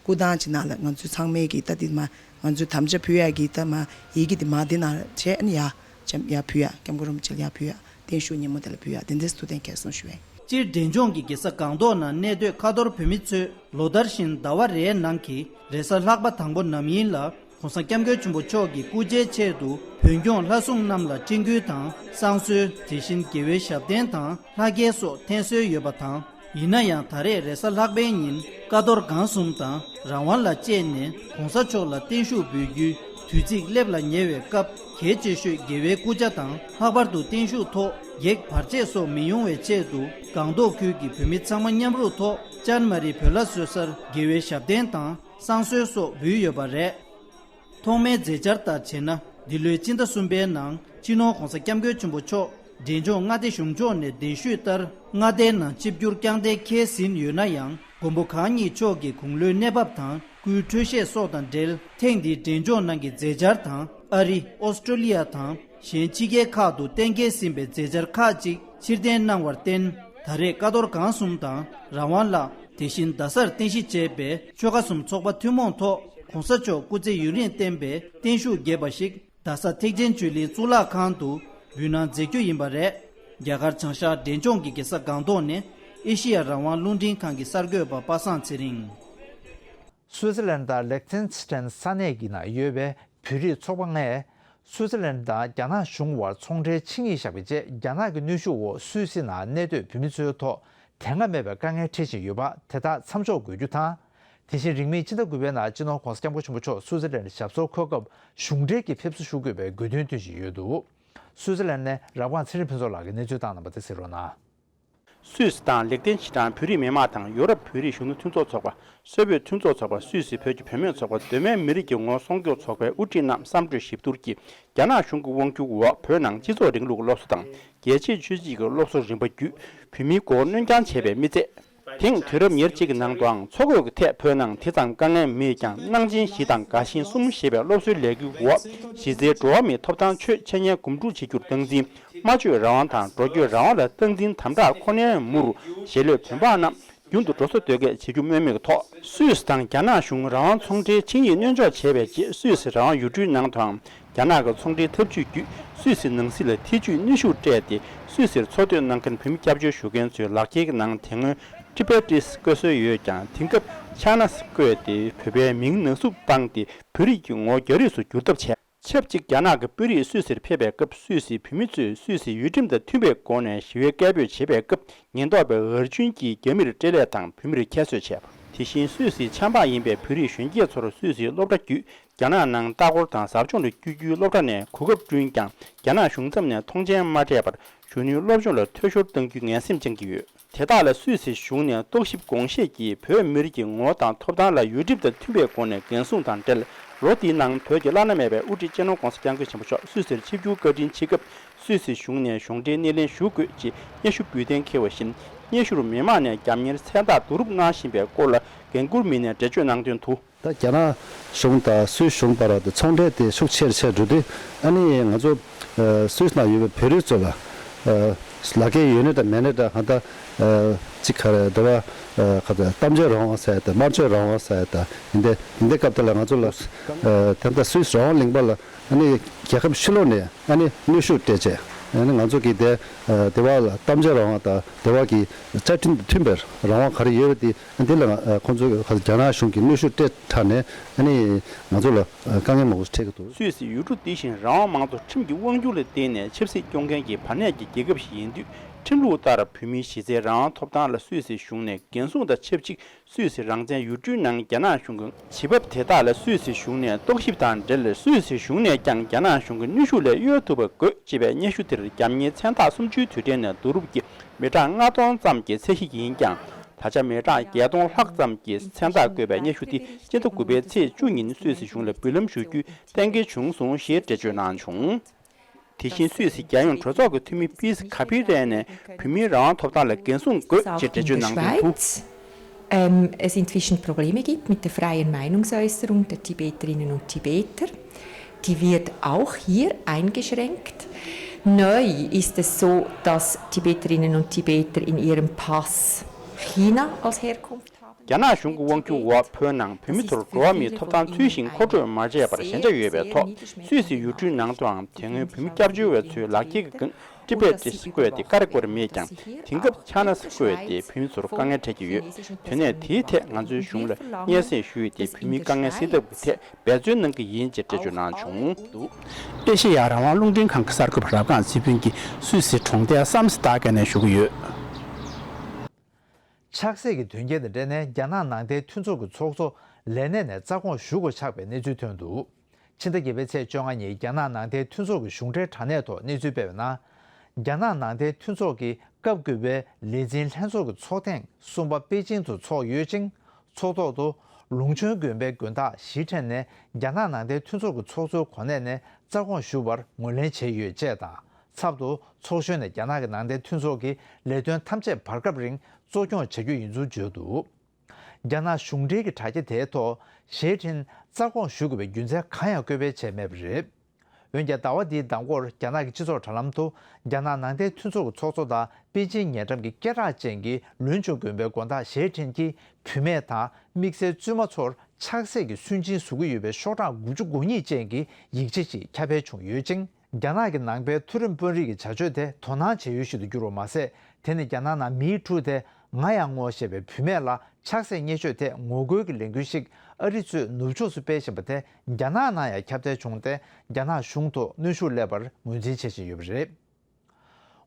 སྐུ་ཐང་ཅིག་ནང་ལ་ང་ཚོ་ཚང་མས་ཀྱིས་ད་འདི་མ་ང་ཚོ་དམ་བཅའ་ཕུལ་ཡ་གི་ད་མ་ཡི་གེ་འདི་མ་འདི་ནང་བྱས་ཨ་ནི་ཡ་ཅམ་ཡ་ཕུལ་ཡ་སྐྱབས་མགོན་རིན་པོ་ཆེ་ལ་ཡ་ཕུལ་ཡ་བརྟན་བཞུགས་ཉིན་མོ་དེ་ལ་ཕུལ་ཡ་དེ་འདྲས་ཐུགས་གཏན་འཁེལ་སོང་ཞུ་བས། སྤྱིར་འབྲས་ལྗོངས་ཀྱི་རྒྱལ་ས་སྒང་ཏོག་ནང་གནས་སྡོད་ཁ་ཐོར་བོད་མི་ཚོས་ལོ་ལྟར་བཞིན་ཟླ་བ་རེའི་ནང་གི་རེས་གཟའ་ལྷག་པ་དང་པོ་ནམ་ཡིན་ལ་༸གོང་ས་༸སྐྱབས་མགོན་ཆེན་པོ་མཆོག་གི་སྐུ་ཕྱྭའི་ཆེད་དུ་བོད་སྐྱོང་ལྷ་སྲུང་རྣམས་ལ་སྤྲིན་སྐུད་དང་བསང་གསོལ། དེ་བཞིན་དགེ་བའི་ཞབས་བརྟན་དང་ལྷ་སྐལ་སོགས་འཐེན་སྲོལ་ཡོད་པ་དང་། ཡིན་ན་ཡང་ད་རེས་རེས་གཟའ་ལྷག་པའི་ཉིན་ཀ་རྡོར་སྒང་གསུམ་དང་རང་དབང་ལ་བཅས་ནས་༸གོང་ས་མཆོག་ལ་བརྟན་བཞུགས་འབུལ་རྒྱུའི་དུས་ཚིགས་སླེབས་ལ་ཉེ་བའི་སྐབས་གལ་ཆེ་ཤོས་དགེ་བའི་སྐུ་ཕྱྭ་དང་ལྷག་པར་དུ་བརྟན་བཞུགས་ཐོག་བགེགས་བར་ཆད་སོགས་མི་ཡོང་བའི་ཆེད་དུ་སྒང་ཏོག་ཁུལ་གྱི་བོད་མི་ཚང་མ་མཉམ་རུབ་ཐོག་ཅཱན་མ་རི་བོད་ལྭ་གསོལ་སར་དགེ་བའི་ཞབས་བརྟན་དང་བསང་གསོལ་སོགས་འབུལ་ཡོད་པ་རེད། ཐོག་མའི་མཛད་འཆར་ལྟར་བྱས་ན་འདི་ལོའི་སྤྱི་ཟླ་གསུམ་པའི་ནང་སྤྱི་ནོར་༸གོང་ས་༸སྐྱབས་མགོན་ཆེན་པོ་མཆོག་འབྲས་ལྗོངས་མངའ་སྡེ་གཞུང་ཕྱོགས་ནས་གདན་ཞུས་ལྟར་མངའ་སྡེའི་ནང་ཆིབས་བསྒྱུར་བསྐྱངས་གཏན་འཁེལ་ཟིན་ཡོད་ན་ཡང་མགོན་པོ་གང་ཉིད་མཆོག་གི་དགུང་ལོའི་གནས་བབ་དང་སྐུའི་འཕྲོད་བཞེས་སོགས་དང་འབྲེལ་ཐེངས་འདིའི་འབྲས་ལྗོངས་ནང་གི་མཛད་འཆར་དང་ཨ་རི། ཨོ་སི་ཀྲོ་ལི་ཡ་དང་གཞན་ཕྱི་རྒྱལ་ཁག་ཏུ་གཏན་འཁེལ་ཟིན་པའི་མཛད་འཆར་ཁག་ཅིག་ཕྱིར་འཐེན་གནང་བར་བརྟེན་ད་རེས་ཀ་རྡོར་སྒང་གསུམ་དང་རང་དབང་ལ་དེ་བཞིན་རྡ་སར་རྟེན་གཞི་བྱས་པའི་ཆོལ་ཁ་གསུམ་ཚོགས་པ་ཐུན་མོང་ཐོག་༸གོང་ས་མཆོག་སྐུ་ཚེ་ཡུན་རིང་བརྟན་པའི་བརྟན་བཞུགས་རྒྱས་པ་ཞིག་རྡ་ས་ཐེག་ཆེན་ཆོས་གླིང་གཙུག་ལག་ཁང་དུ་འབུལ་གནང་མཛད་རྒྱུ་ཡིན་པ་རེད། རྒྱ་གར་བྱང་ཤར་འབྲས་ལྗོངས་ཀྱི་རྒྱལ་ས་སྒང་ཏོག་ནས་ཨེ་ཤེ་ཡ་རང་དབང་རླུང་འཕྲིན་ཁང་གི་གསར་འགོད་པ་པ་སངས་ཚེ་རིང་། སུའུ་ཙི་ལན་དང་ལེག་ཐེན་སི་ཐན་ས་གནས་ཀྱི་ནང་ཡོད་པའི་བོད་རིགས་ཚོགས་པ་ལྔས་སུའུ་ཙི་ལན་དང་རྒྱ་ནག་གཞུང་དབར་ཚོང་འབྲེལ་ཆིངས་ཡིག་བཞག་པའི་རྗེས་རྒྱ་ནག་གི་གནོན་ཤུགས་འོག་སུད་སི་ནང་གནས་སྡོད་བོད་མི་ཚོའི་ཐོག་དེ་སྔ་མེད་པའི་དཀའ་ངལ་འཕྲད་བཞིན་ཡོད་པ་དེ་དག་མཚམས་འཇོག་དགོས་རྒྱུ་དང་། དེ་བཞིན་རིང་མིན་ཕྱི་ཟླ་དགུ་པའི་ནང་སྤྱི་ནོར་༸གོང་ས་༸སྐྱབས་མགོན་ཆེན་པོ་མཆོག་སུའུ་ཙི་ལན་ཞབས་སོར་འཁོད་སྐབས་གཞུང་འབྲེལ་གྱི་ཕེབས་བསུ་ཞུ་དགོས་པའི་དགོས་འདུན་བཏོན་བཞིན་ཡོད་འདུག་སུའུ་ཙི་ལན་ནས་རབ་སྒང་ཚེ་རིང་ཕུན་ཚོགས་ལགས་ཀྱིས་གནས་ཚུལ་བཏང་གནང་པ་དེ་གཟིགས་རོགས་གནང་། སུད་སི་དང་ལེག་ཏེན་ཤི་ཏན་བོད་རིགས་མི་མང་དང་ཡོ་རོབ་བོད་རིགས་གཞོན་ནུ་མཐུན་ཚོགས་ཚོགས་པ། སོ་བྷོད་མཐུན་ཚོགས་ཚོགས་པ། སུད་སི་བོད་ཀྱི་བུད་མེད་ཚོགས་པ། གདོད་མའི་མི་རིགས་ཀྱི་ངོ་བོ་སྲུང་སྐྱོབ་ཚོགས་པའི་དབུ་ཁྲིད་རྣམས་བསམ་གྲོས་ཞིབ་བསྡུར་གྱིས་རྒྱ་ནག་གཞུང་གི་དབང་བསྒྱུར་འོག་བོད་ནང་སྤྱི་ཚོགས་རིང་ལུགས་སློབ་གསོ་དང་རྒྱལ་གཅེས་ཆོས་གཅེས་ཀྱི་སློབ་གསོ་རིམ་པ་བརྒྱུད་བོད་མིའི་མགོ་སྐོར་གནོན་རྐྱང་བྱས་པའི་མི་ཚད། དེང་དུས་རབས་ཉེར་གཅིག་གི་ནང་དུའང་འཚོ་གོས་ཀྱི་ཐད་བོད་ནང་དེ་ཙམ་དཀའ་ངལ་མེད་ཀྱང་གནང་ཆེན་བཞི་དང་དགའ་ཞེན་གསུམ་ཞེས་པའི་སློབ་གསོའི་ལས་འགུལ་འོག་གཞི་རྩའི་འགྲོ་བ་མིའི་ཐོབ་ཐང་ཆོས་འཆད་ཉན་གོམ་བསྒྲིགས་བྱེད་རྒྱུར་སྟངས་འཛིན། སྨྲ་བརྗོད་རང་དབང་དང་འགྲོ་སྐྱོད་རང་དབང་ལ་སྟངས་འཛིན་དམ་དྲག་ཁོ་ནའི་མུར་ཞལ་ལས་བོད་འབངས་རྣམས་རྒྱུན་དུ་འགྲོ་ས་སྡོད་སྐད་བྱེད་རྒྱུ་སྨོས་མེད་ཀྱི་ཐོག་སུད་སི་དང་རྒྱ་ནག་གཞུང་རང་དབང་ཚོང་འབྲེལ་ཆིངས་ཡིག་སྣོལ་འཇོག་བྱས་པའི་རྗེས་སུད་སི་རང་དབང་ཡུལ་གྲུའི་ནང་དུའང་རྒྱ་ནག་གི་ཚོང་འབྲེལ་འཐབ་ཇུས་བརྒྱུད་སུད་སི་ནང་སྲིད་ལ་ཐེ་ཇུས་གནོན་ཤུགས་སྤྲད་དེ་སུད་སིར་འཚོ་སྡོད་གནང་མཁན་བོད་མི་སྐྱབས་བཅོལ་ཞུ་མཁན་ཚོའི་ལག་འཁྱེར་གྱི་ནང་དེ་སྔོན་ཊི་བེ་ཊིས་བཀོད་སྲོལ་ཡོད་ཀྱང་དེང་སྐབས་ཆ་ནས་བཀོད་དེ་བོད་པའི་མིང་ནང་བསུབ་བཏང་སྟེ་བོད་རིགས་ཀྱི་ངོ་བོ་རྒྱ་རིགས་སུ་བསྒྱུར་ཐབས་བྱས། ཆབས་ཅིག་རྒྱ་ནག་གི་དཔོན་རིགས་སུད་སིར་ཕེབས་པའི་སྐབས་སུད་སིའི་བོད་མི་ཚོས་སུད་སིའི་ཡུལ་ཁྲིམས་དང་མཐུན་པའི་སྒོ་ནས་ཞི་བའི་སྐད་འབོད་བྱེད་པའི་སྐབས་ཉེན་རྟོག་པས་འུར་ཆུན་གྱིས་རྒྱ་མིར་སྤྲེལ་ལད་དང་བོད་མིར་ཁྱད་གསོད་བྱས་པ། དེ་བཞིན་སུད་སིའི་ཆབ་འབངས་ཡིན་པའི་བོད་རིགས་གཞོན་སྐྱེས་ཚོར་སུད་སིའི་སློབ་གྲྭ་བརྒྱུད་རྒྱ་ནག་ནང་ལྟ་སྐོར་དང་ཟབ་སྦྱོང་ལ་བསྐྱོད་རྒྱུའི་སློབ་གྲྭ་ནས་གོ་སྐབས་བསྐྲུན་ཀྱང་རྒྱ་ནག་གཞུང་མཚམས་ནས་མཐོང་མཆན་མ་སྤྲད་པར་གཞོན་ནུའི་སློབ་སྦྱོང་ལ་འཐུས་ཤོར་གཏང་རྒྱུའི་ངན་སེམས་བཅངས་ཀྱི་ཡོད། དེ་དག་ལ་སུད་སི་གཞུང་ནས་རྟོག་ཞིབ་དགོངས་བཞེས་ཀྱིས་བོད་མི་རིགས་ཀྱི་ངོ་བོ་དང་ཐོབ་ཐང་ལ་ཡུལ་ཁྲིམས་དང་མཐུན་པའི་སྒོ་ནས་འགན་སྲུང་དང་འབྲེལ། ལོ་འདིའི་ནང་བོད་ཀྱི་བླ་ན་མེད་པའི་དབུ་ཁྲིད་སྤྱི་ནོར་༸གོང་ས་༸སྐྱབས་མགོན་ཆེན་པོ་མཆོག་སུད་སིར་ཆིབས་བསྒྱུར་བཀའ་དྲིན་ཆེ་སྐབས་སུད་སི་གཞུང་ནས་གཞུང་འབྲེལ་སྣེ་ལེན་ཞུ་དགོས་ཅེས་སྙན་ཞུ་འབུལ་གཏན་འཁེལ་བ་བཞིན། སྙན་ཞུར་མི་མང་ནས་རྒྱབ་གཉེར་མཚན་རྟགས་བསྡུ་རུབ་གནང་བཞིན་པའི་སྐོར་ལ་འགན་འཁུར་མི་སྣས་འགྲེལ་བརྗོད་གནང་དོན་དུ། ད་རྒྱ་ནག་གཞུང་དང་སུད་གཞུང་བར་དུ་ཚོང་འབྲེལ་དེ་ཤུགས་ཆེ་རུ་ཆེ་འགྲོ་དུས་ཨ་ནི་ང་ཚོ་ཨ་སུད་ནང་ཡོད་པའི་བོད་རིགས་ཚོ་ལ་ཨ་ལག་འཁྱེར་ཡོད་ནི་དང་མེད་ནི་དང་གང་ལྟར་ཨ་ཅིག་ག་རེ་འདི་བ་ཨ་ག་ཚོད་གཏམ་བརྗོད་རང་དབང་ཟེར་ཡ་དང་སྨྲ་བརྗོད་རང་དབང་ཟེར་ཡ་དང་ཡིན་ཏེ་ཡིན་ཏེ་སྐབས་དེ་ལ་ང་ཚོ་ལ་ཨ་ད་ལྟ་སུད་རང་དབང་གླིང་པ་ལ་ཨ་ནི་རྒྱལ་ཁབ་ཕྱི་ལོགས་ནས་ཨ་ནི་གནོན་ཤུགས་སྤྲད་བྱས་ཨ་ནི་ང་ཚོ་གི་དེ་ཨ་དེ་བ་ལ་གཏམ་བརྗོད་རང་དབང་དང་དེ་བ་གི་བཅའ་ཁྲིམས་དང་མཐུན་པའི་རང་དབང་ག་རེ་ཡོད་པ་དེ། འདི་ལ་ང་ཁོང་ཚོས་རྒྱ་ནག་གཞུང་གིས་གནོན་ཤུགས་སྤྲད་དྲགས་ནས་ཨ་ནི་ང་ཚོ་ལ་དཀའ་ངལ་མང་པོ་ཞིག་འཕྲད་ཀྱི་འདུག་སུད་སི་ཡུལ་གྲུ་འདི་བཞིན་རང་དབང་མང་གཙོ་ཁྲིམས་ཀྱི་དབང་སྒྱུར་ལ་བརྟེན་ནས་ཆབ་སྲིད་སྐྱོང་མཁན་གྱི་བར་གནས་ཀྱི་རྒྱལ་ཁབ་ཞིག་ཡིན་དུས་ཁྲིམས་ལུགས་ལྟར་བོད་མིའི་གཞི་རྩའི་རང་དབང་ཐོབ་ཐང་ལ་སུད་སི་གཞུང་ནས་འགན་སྲུང་དང་ཆབས་ཅིག་སུད་སི་རང་བཙན་ཡུལ་གྲུའི་ནང་རྒྱ་ནག་གཞུང་གི་བྱེད་བབ་དེ་དག་ལ་སུད་སི་གཞུང་ནས་རྟོག་ཞིབ་དང་འབྲེལ་སུད་སི་གཞུང་ནས་ཀྱང་རྒྱ་ནག་གཞུང་གི་གནོན་ཤུགས་ལས་གཡོལ་ཐུབ་པ་དགོས་ཅེས་པའི་སྙན་ཞུ་དེར་རྒྱབ་གཉེར་མཚན་རྟགས་སུམ་ཅུའི་དུས་དྲན་ནས་བསྡུ་རུབ་ཀྱིས། མི་གྲངས་ལྔ་སྟོང་ཙམ་གྱི་ཚད་གཞི་ཡིན་ཀྱང་། ད་ཆ་མི་གྲངས་བརྒྱད་སྟོང་ལྷག་ཙམ་གྱིས་མཚན་རྟགས་བཀོད་པའི་སྙན་ཞུ་འདི་སྤྱི་ཟླ་དགུ་པའི་ཚེས་བཅུ་ཉིན་སུད་སི་གཞུང་ལ་འབུལ་ལམ་ཞུ་རྒྱུའི་གཏན་འཁེལ་བྱུང་སོང་ཞེས་འགྲེལ་བརྗོད་གནང་བྱུང་། དེ་བཞིན་སུད་སི་རྒྱལ་ཡོངས་གྲོས་ཚོགས་ཀྱི་འཐུས་མི་པིས་ཁ་ཕི་རེ་ནས་བོད་མིའི་རང་དབང་ཐོབ་ཐང་ལ་འགན་སྲུང་དགོས་ཅེས་འགྲེལ་བརྗོད་གནང་དོན་དུ། Ähm, es inzwischen Probleme gibt mit der freien Meinungsäußerung der Tibeterinnen und Tibeter. Die wird auch hier eingeschränkt. Neu ist es so, dass Tibeterinnen und Tibeter in ihrem Pass China als Herkunft haben. རྒྱ་ནག་གཞུང་གི་དབང་སྒྱུར་འོག་བོད་ནང་བོད་མི་ཚོར་འགྲོ་བ་མིའི་ཐོབ་ཐང་ཚུལ་བཞིན་མཁོ་སྤྲོད་མ་བྱས་པར་ཞན་ཆ་ཡོད་པའི་ཐོག་སུད་སི་ཡུལ་གྲུའི་ནང་དུའང་དེ་སྔོན་བོད་མི་སྐྱབས་བཅོལ་བ་ཚོའི་ལག་འཁྱེར་གྱི་སྒང་ཏི་པེ་ཏི་བཀོད་དེ་ཀ་རེ་ཀོ་རེ་མེད་ཀྱང་དེང་སྐབས་ཆ་ན་སི་བཀོད་དེ་བོད་མི་ཚོར་དཀའ་ངལ་འཕྲད་ཀྱི་ཡོད། དེ་ནས་དེའི་ཐད་ང་ཚོའི་གཞུང་ལ་སྙན་སེང་ཞུས་ཏེ་བོད་མིའི་དཀའ་ངལ་སེལ་ཐབས་ཀྱི་ཐད་འབད་བརྩོན་གནང་གི་ཡིན་ཅེས་འགྲེལ་བརྗོད་གནང་བྱུང་འདུག། ཨེ་ཤེ་ཡ་རང་དབང་རླུང་འཕྲིན་ཁང་གི་གསར་འགོད་པ་རབ་སྒང་ཚེ་ཕུན་གྱིས་སུད་སིའི་གྲོང་རྡལ་སམ་སི་ཏཱ་ཀན་ནས་ཞུ་གི་ཡོད། ཆགས་སྲེད་ཀྱི་དོན་རྐྱེན་དང་འབྲེལ་ནས་རྒྱ་ནག་ནང་བསྟན་མཐུན་ཚོགས་ཀྱི་ཚོགས་གཙོ་ལས་གནས་ནས་རྩ་དགོངས་ཞུ་དགོས་ཆགས་པའི་གནས་ཚུལ་ཐོན་འདུག། ཕྱི་ཟླ་བརྒྱད་པའི་ཚེས་བཅོ་ལྔ་ཉིན་རྒྱ་ནག་ནང་བསྟན་མཐུན་ཚོགས་ཀྱི་གཞུང་འབྲེལ་དྲ་གནས་ཐོག་གནས་ཚུལ་སྤེལ་བའི་ནང་། རྒྱ་ནག་ནང་བསྟན་མཐུན་ཚོགས་ཀྱི་སྐབས་དགུ་པའི་ལས་འཛིན་ལྷན་ཚོགས་ཀྱི་ཚོགས་ཐེངས་གསུམ་པ་པེ་ཅིང་དུ་འཚོགས་ཡོད་ཅིང་། ཚོགས་ཐོག་ཏུ་ལུང་ཆེན་དགོན་པའི་དགོན་བདག་ཞི་ཁྲེན་ནས་རྒྱ་ནག་ནང་བསྟན་མཐུན་ཚོགས་ཀྱི་ཚོགས་གཙོའི་གོ་གནས་ནས་རྩ་དགོངས་ཞུ་བར་ངོས་ལེན་བྱས་ཡོད་ཅེས་དང་། ཚབ་ཏུ་ཚོགས་གཞོན་ནས་རྒྱ་ནག་གི་ནང་བསྟན་མཐུན་ཚོགས་ཀྱི་ལས་དོན་ཐམས་ཅད་བར་སྐབས་རིང་གཙོ་སྐྱོང་བྱ་རྒྱུ་ཡིན་ཚུལ་བརྗོད་འདུག། རྒྱ་ནག་གཞུང་འབྲེལ་གྱི་དྲ་རྒྱ་དེའི་ཐོག་ཞེ་ཁྲིན་རྩ་དགོངས་ཞུ་དགོས་པའི་རྒྱུ་མཚན་གང་ཡང་བཀོད་སྤེལ་བྱས་མེད་པ་རེད། འོན་ཀྱང་ཟླ་བ་འདིའི་ཟླ་འགོར་རྒྱ་ནག་གི་སྤྱི་ཚོགས་དྲ་ལམ་དུ་རྒྱ་ནག་ནང་བསྟན་མཐུན་ཚོགས་ཀྱི་ཚོགས་གཙོ་དང་པེ་ཅིན་ཉེ་འགྲམ་གྱི་སྐད་གྲགས་ཅན་གྱི་ལུན་ཅུང་དགོན་པའི་དགོན་བདག་ཞེ་ཁྲིན་གྱིས་བུད་མེད་དང་དམིགས་བསལ་བཙུན་མ་ཚོར་ཆགས་སྲེད་ཀྱི་སུན་འབྱིན་བཟོ་གི་ཡོད་པའི་ཤོག་གྲངས་དགུ་བཅུ་གོ་གཉིས་ཅན་གྱི་ཡིག་ཆ་ཞིག་ཁྱབ་སྤེལ་བྱུང་ཡོད་ཅིང་། རྒྱ་ནག་གི་ནང་པའི་མཐོ་རིམ་དཔོན་རིགས་ཀྱི་བྱ་སྤྱོད་དེ་དོ་སྣང་བྱེད་ཡུལ་ཞིག་ཏུ་གྱུར་བ་མ་ཟད། དེ་ནི་རྒྱ་ནག་ནང་མིའི་ཕྲུག་དེ་ང་ཡང་ངོ་ཞེས་པའི་བུད་མེད་ལ་ཆགས་སྲེད་བརྙས་བཅོས་ཐད་ངོ་རྒོལ་གྱི་ལས་འགུལ་ཞིག་ཨ་རི་གཙོས་ནུབ་ཕྱོགས་སུ་སྤེལ་བཞིན་པ་དེ་རྒྱ་ནག་ནང་ཡང་ཁྱབ་གདལ་བྱུང་སྟེ། རྒྱ་ནག་གཞུང་དུ་གནོན་ཤུགས་སླེབས་པར་ངོས་འཛིན་བྱེད་བཞིན་ཡོད་པ་རེད།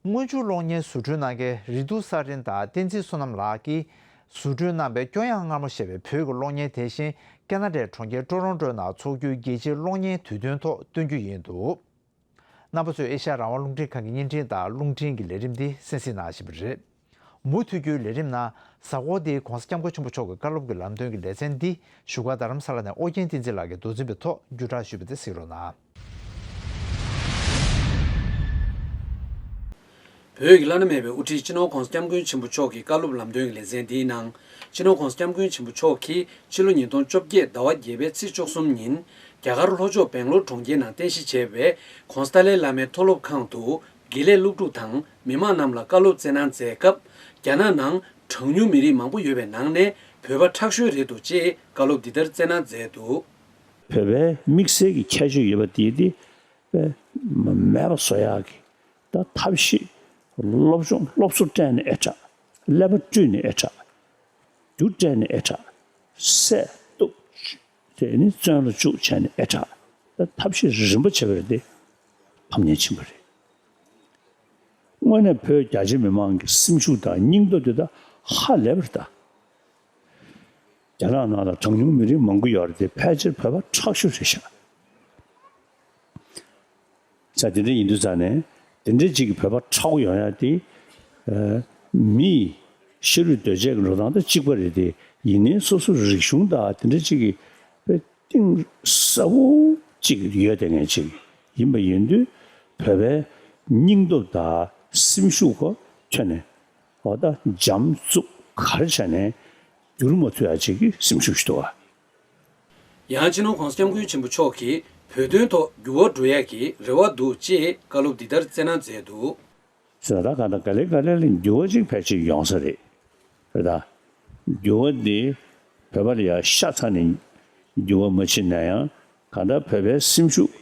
སྔོན་འཇུག་གློག་བརྙན་བཟོ་སྐྲུན་གནང་མཁན་རི་ཏུ་ས་རིན་དང་བསྟན་འཛིན་བསོད་ནམས་ལགས་ཀྱིས་བཟོ་སྐྲུན་གནང་པའི་སྐྱོ་ཡང་སྔ་མོ་ཞེས་པའི་བོད་ཀྱི་གློག་བརྙན་དེ་བཞིན་ཀ་ན་ཌའི་གྲོང་ཁྱེར་ཀྲོ་རོན་ཀྲོའི་ནང་འཚོགས་རྒྱུའི་རྒྱལ་སྤྱིའི་གློག་བརྙན་དུས་སྟོན་ཐོག་སྟོན་རྒྱུ་ཡིན་འདུག། རྣམ་པ་ཚོས་ཨེ་ཤ་ཡ་རང་དབང་རླུང་འཕྲིན་ཁང་གི་བརྙན་འཕྲིན་དང་རླུང་འཕྲིན་གྱི་ལས་རིམ་འདི་གསན་གཟིགས་གནང་བཞིན་པ་རེད། མུ་མཐུད་རྒྱུའི་ལས་རིམ་ནང་། གཟའ་འཁོར་འདིའི་༧གོང་ས་༧སྐྱབས་མགོན་ཆེན་པོ་མཆོག་གི་བཀའ་སློབ་ཀྱི་ལམ་སྟོན་གྱི་ལེ་ཚན་འདི་བཞུགས་སྒར་རྡ་རམ་ས་ལ་ནས་ཨོ་རྒྱན་བསྟན་འཛིན་ལགས་ཀྱིས་མདོ་འཛིན་པའི་ཐོག་བརྒྱུད་བསྒྲགས་ཞུས་པ་དེ་གཟིགས་རོགས་གནང་། བོད་ཀྱི་བླ་ན་མེད་པའི་དབུ་ཁྲིད་སྤྱི་ནོར་༧གོང་ས་༧སྐྱབས་མགོན་ཆེན་པོ་མཆོག་གི་བཀའ་སློབ་ལམ་སྟོན་གྱི་ལེ་ཚན་འདིའི་ནང་། སྤྱི་ནོར་༧གོང་ས་༧སྐྱབས་མགོན་ཆེན་པོ་མཆོག་གིས་ཕྱི་ལོ་ཉིས་སྟོང་བཅོ་བརྒྱད་ཟླ་བ་བརྒྱད་པའི་ཚེས་བཅུ་གསུམ་ཉིན། རྒྱ་གར་ལྷོ་ཕྱོགས་སྦེང་ལོར་གྲོང་ཁྱེར་ནང་རྟེན་གཞི་བྱས་པའི་༧གོང་ས་ཏཱ་ལའི་བླ་མའི་མཐོ་སློབ་ཁང་དུ། དགེ་ལས་སློབ་ཕྲུག་དང་མི་མང་རྣམས་ལ་བཀའ་སློབ་སྩལ་གནང་མཛད་སྐབས། རྒྱ་ནག་ནང་གྲངས་ཉུང་མི་རིགས་མང་པོ་ཡོད་པའི་ནང་ནས་བོད་པ་ཁྲག་ཤུལ་རེད་འདུག་ཅེས་བཀའ་སློབ་འདི་ལྟར་སྩལ་གནང་མཛད་འདུག། བོད་པའི་དམིགས་བསལ་གྱི་ཁྱད་ཆོས་ཡོད་པ་དེ་དེ་དཔེ་མེད་པ་བཟོ་ཡག་གི་ད་ཐབས་ཤེས། སློབ་སྦྱོང་སློབ་གསོ་སྤྲད་ནས་ཨེ་དྲག། ཀླད་པ་བཀྲུས་ནས་ཨེ་དྲག། རྒྱུ་སྤྲད་ནས་ཨེ་དྲག། སྲས་གཏུག། དེ་ནི་བཙོན་ལ་བཅུག་བྱས་ནས་ཨེ་དྲག། ད་ཐབས་ཤེས་རིམ་པ་བྱས་པ་རེད་དེ། ཕམ་ཉེས་ཕྱིན་པ་རེད། དངོས་གནས་བོད་རྒྱ་ཆེ་མི་མང་གི་སེམས་ཤུགས་དང་སྙིང་སྟོབས་དེ་དག་ཧ་ལས་པ་རེད་ད། རྒྱ་ནག་ནང་ལ་གྲངས་ཉུང་མི་རིགས་མང་པོ་ཡོད་རེད་དེ་ཕལ་ཆེར་བོད་པ་ཁྲག་ཤུལ་རེད་ཤག། ས་དེ་འདྲ་ཡིན་དུས་ཙང་ནས་དེ་འདྲ་ཅིག་གི་བོད་པ་ཁྲག་པོ་ཡོང་ཡ་དེ། ཨ། མིས་ཤ་རུས་གདོས་བཅས་ཀྱི་འགྲོ་སྟངས་དང་གཅིག་པ་རེད་དེ། ཡིན་ནའི་སོ་སོ་རིག་གཞུང་དང་དེ་འདྲ་ཅིག་གི་དཔེ་གཏིང་ཟབ་པོ་ཅིག་ཡོད་བསྡད་མཁན་ཅིག་ཡིན་པ་ཡིན་དུས་བོད་པའི་སྙིང་སྟོབས་དང་སེམས་ཤུགས་ཁོ་ཐོན་ནས་འོ་ད་འཇམ་རྩུབ་ག་རེ་བྱས་ནས་བསྒྱུར་མ་ཐུབ་ཡ་ཅིག་གི་སེམས་ཤུགས་ཤིག་འདུག་བ། ཡང་སྤྱི་ནོར་༧གོང་ས་༧སྐྱབས་མགོན་ཆེན་པོ་མཆོག་གིས་བོད་དོན་ཐོག་འགྱུར་བ་འགྲོ་ཡས་ཀྱི་རེ་བ་འདུག་ཅེས་བཀའ་སློབ་འདི་ལྟར་སྩལ་གནང་མཛད་འདུག། ཟེར་ན་ད་ག་ད་ག་ལེ་ག་ལེ་ལ་འགྱུར་བ་ཅིག་ཕལ་ཆེར་ཡོང་ས་རེད། རེད་ད། འགྱུར་བ་འདི་བོད་པ་ལ་ཡང་ཤ་ཚ་ནས་འགྱུར་བ་མ་ཕྱིན་ན་ཡང་གང་ལྟར་བོད་པའི་སེམས་ཤུགས་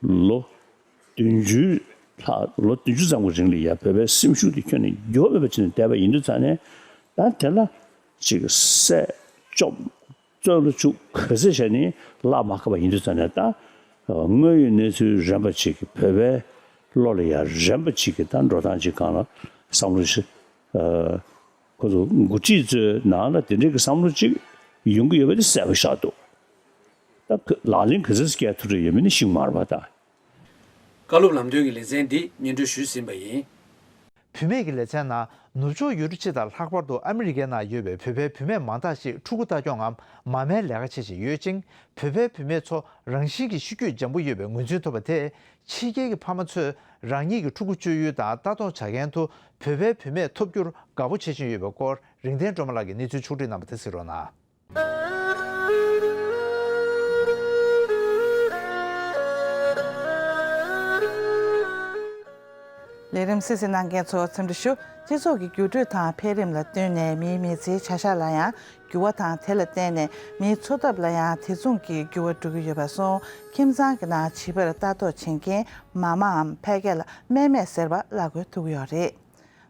ལོ་བདུན་ཅུ་ལྷག་ལོ་བདུན་ཅུ་ཙམ་གྱི་རིང་ལ་ཡང་བོད་པའི་སེམས་ཤུགས་དེ་ཁྱོན་ནས་འགྱུར་བ་མེད་པ་བྱས་ནས་བསྡད་པ་ཡིན་དུས་ཙང་ནས་ད་དེ་ལ་ཅིག་སྲས་སྐྱོབ། བཙོན་ལ་བཅུག་ག་ཚོད་བྱས་ནས་བརླག་མ་ཁག་པ་ཡིན་དུས་ཙང་ནས་ད་དངོས་ཡོད་གནས་ཚུལ་རན་པ་ཅིག་གིས་བོད་པའི་བློ་ལ་ཡང་རན་པ་ཅིག་གིས་ད་འགྲོ་སྟངས་ཅིག་སྒང་ལ་བསམ་བློ་ཞིག་ཁོ་ཚོ་འགོ་ཁྲིད་ཚོའི་ནང་ལ་དེ་འདྲའི་གི་བསམ་བློ་ཅིག་ཡོང་གི་ཡོད་པ་དེ་གསལ་པོ་ཆགས་འདུག། ད་ལག་ལེན་ག་ཚོད་བསྐྱལ་ཐུབ་རེ་ཡོད་མེད་ནི་ཤེས་མ་རེད་པ་ད། བཀའ་སློབ་ལམ་སྟོན་གྱི་ལེ་ཚན་འདི་སྙན་སྒྲོན་ཞུས་ཟིན་པ་ཡིན། བུད་མེད་ཀྱི་ལེ་ཚན་ནང་ནུབ་ཕྱོགས་ཡུལ་གྲུ་སྤྱི་དང་ལྷག་པར་དུ་ཨ་མི་རི་ཀའི་ནང་ཡོད་པའི་བོད་པའི་བུད་མེད་མང་དག་ཞིག་ཕྲུ་གུ་ལྟ་སྐྱོང་ངམ་མ་མའི་ལས་ཀ་བྱེད་བཞིན་ཡོད་ཅིང་། བོད་པའི་བུད་མེད་ཚོ་རང་བཞིན་གྱིས་གཤིས་རྒྱུད་འཇམ་པོ་ཡོད་པའི་ངོས་འཛིན་ཐོབ་པ་དེས་ཕྱི་རྒྱལ་གྱི་ཕ་མ་ཚོས་རང་ཉིད་ཀྱི་ཕྲུ་གུ་སྤྱོད་ཡུལ་དང་ལྟ་རྟོག་བྱ་མཁན་དུ་བོད་པའི་བུད་མེད་ཐོབ་རྒྱུར་དགའ་པོ་བྱེད་བཞིན་ཡོད་པའི་སྐོར་རིག་ལྡན་སྒྲོལ་མ་ལགས་ཀྱིས་གནས་ཚུལ་ཕྱོགས་བསྒྲིགས་གནང་བ་དེ་གཟིགས་རོགས་གནང་། ལས་རིམ་གསན་གཟིགས་གནང་མཁན་ཚོ་འཚམས་འདྲི་ཞུ། སྤྱི་ཚོགས་ཀྱི་འགྱུར་འགྲོས་དང་འཕེལ་རིམ་ལ་བསྟུན་ནས་མིའི་མི་ཚེའི་བྱ་གཞག་ལ་ཡང་འགྱུར་བ་དང་། དེ་ལ་བརྟེན་ནས་མིའི་འཚོ་ཐབས་ལ་ཡང་དེ་མཚུངས་ཀྱི་འགྱུར་བ་འགྲོ་གི་ཡོད་པ་སོང་། ཁྱིམ་ཚང་གི་ནང་བྱིས་པར་ལྟ་རྟོག་བྱེད་མཁན་མ་མའམ་ཕལ་སྐད་ལ་མ་མས་ཟེར་བ་གླ་དགོས་ཐུག་གི་ཡོད་རེད།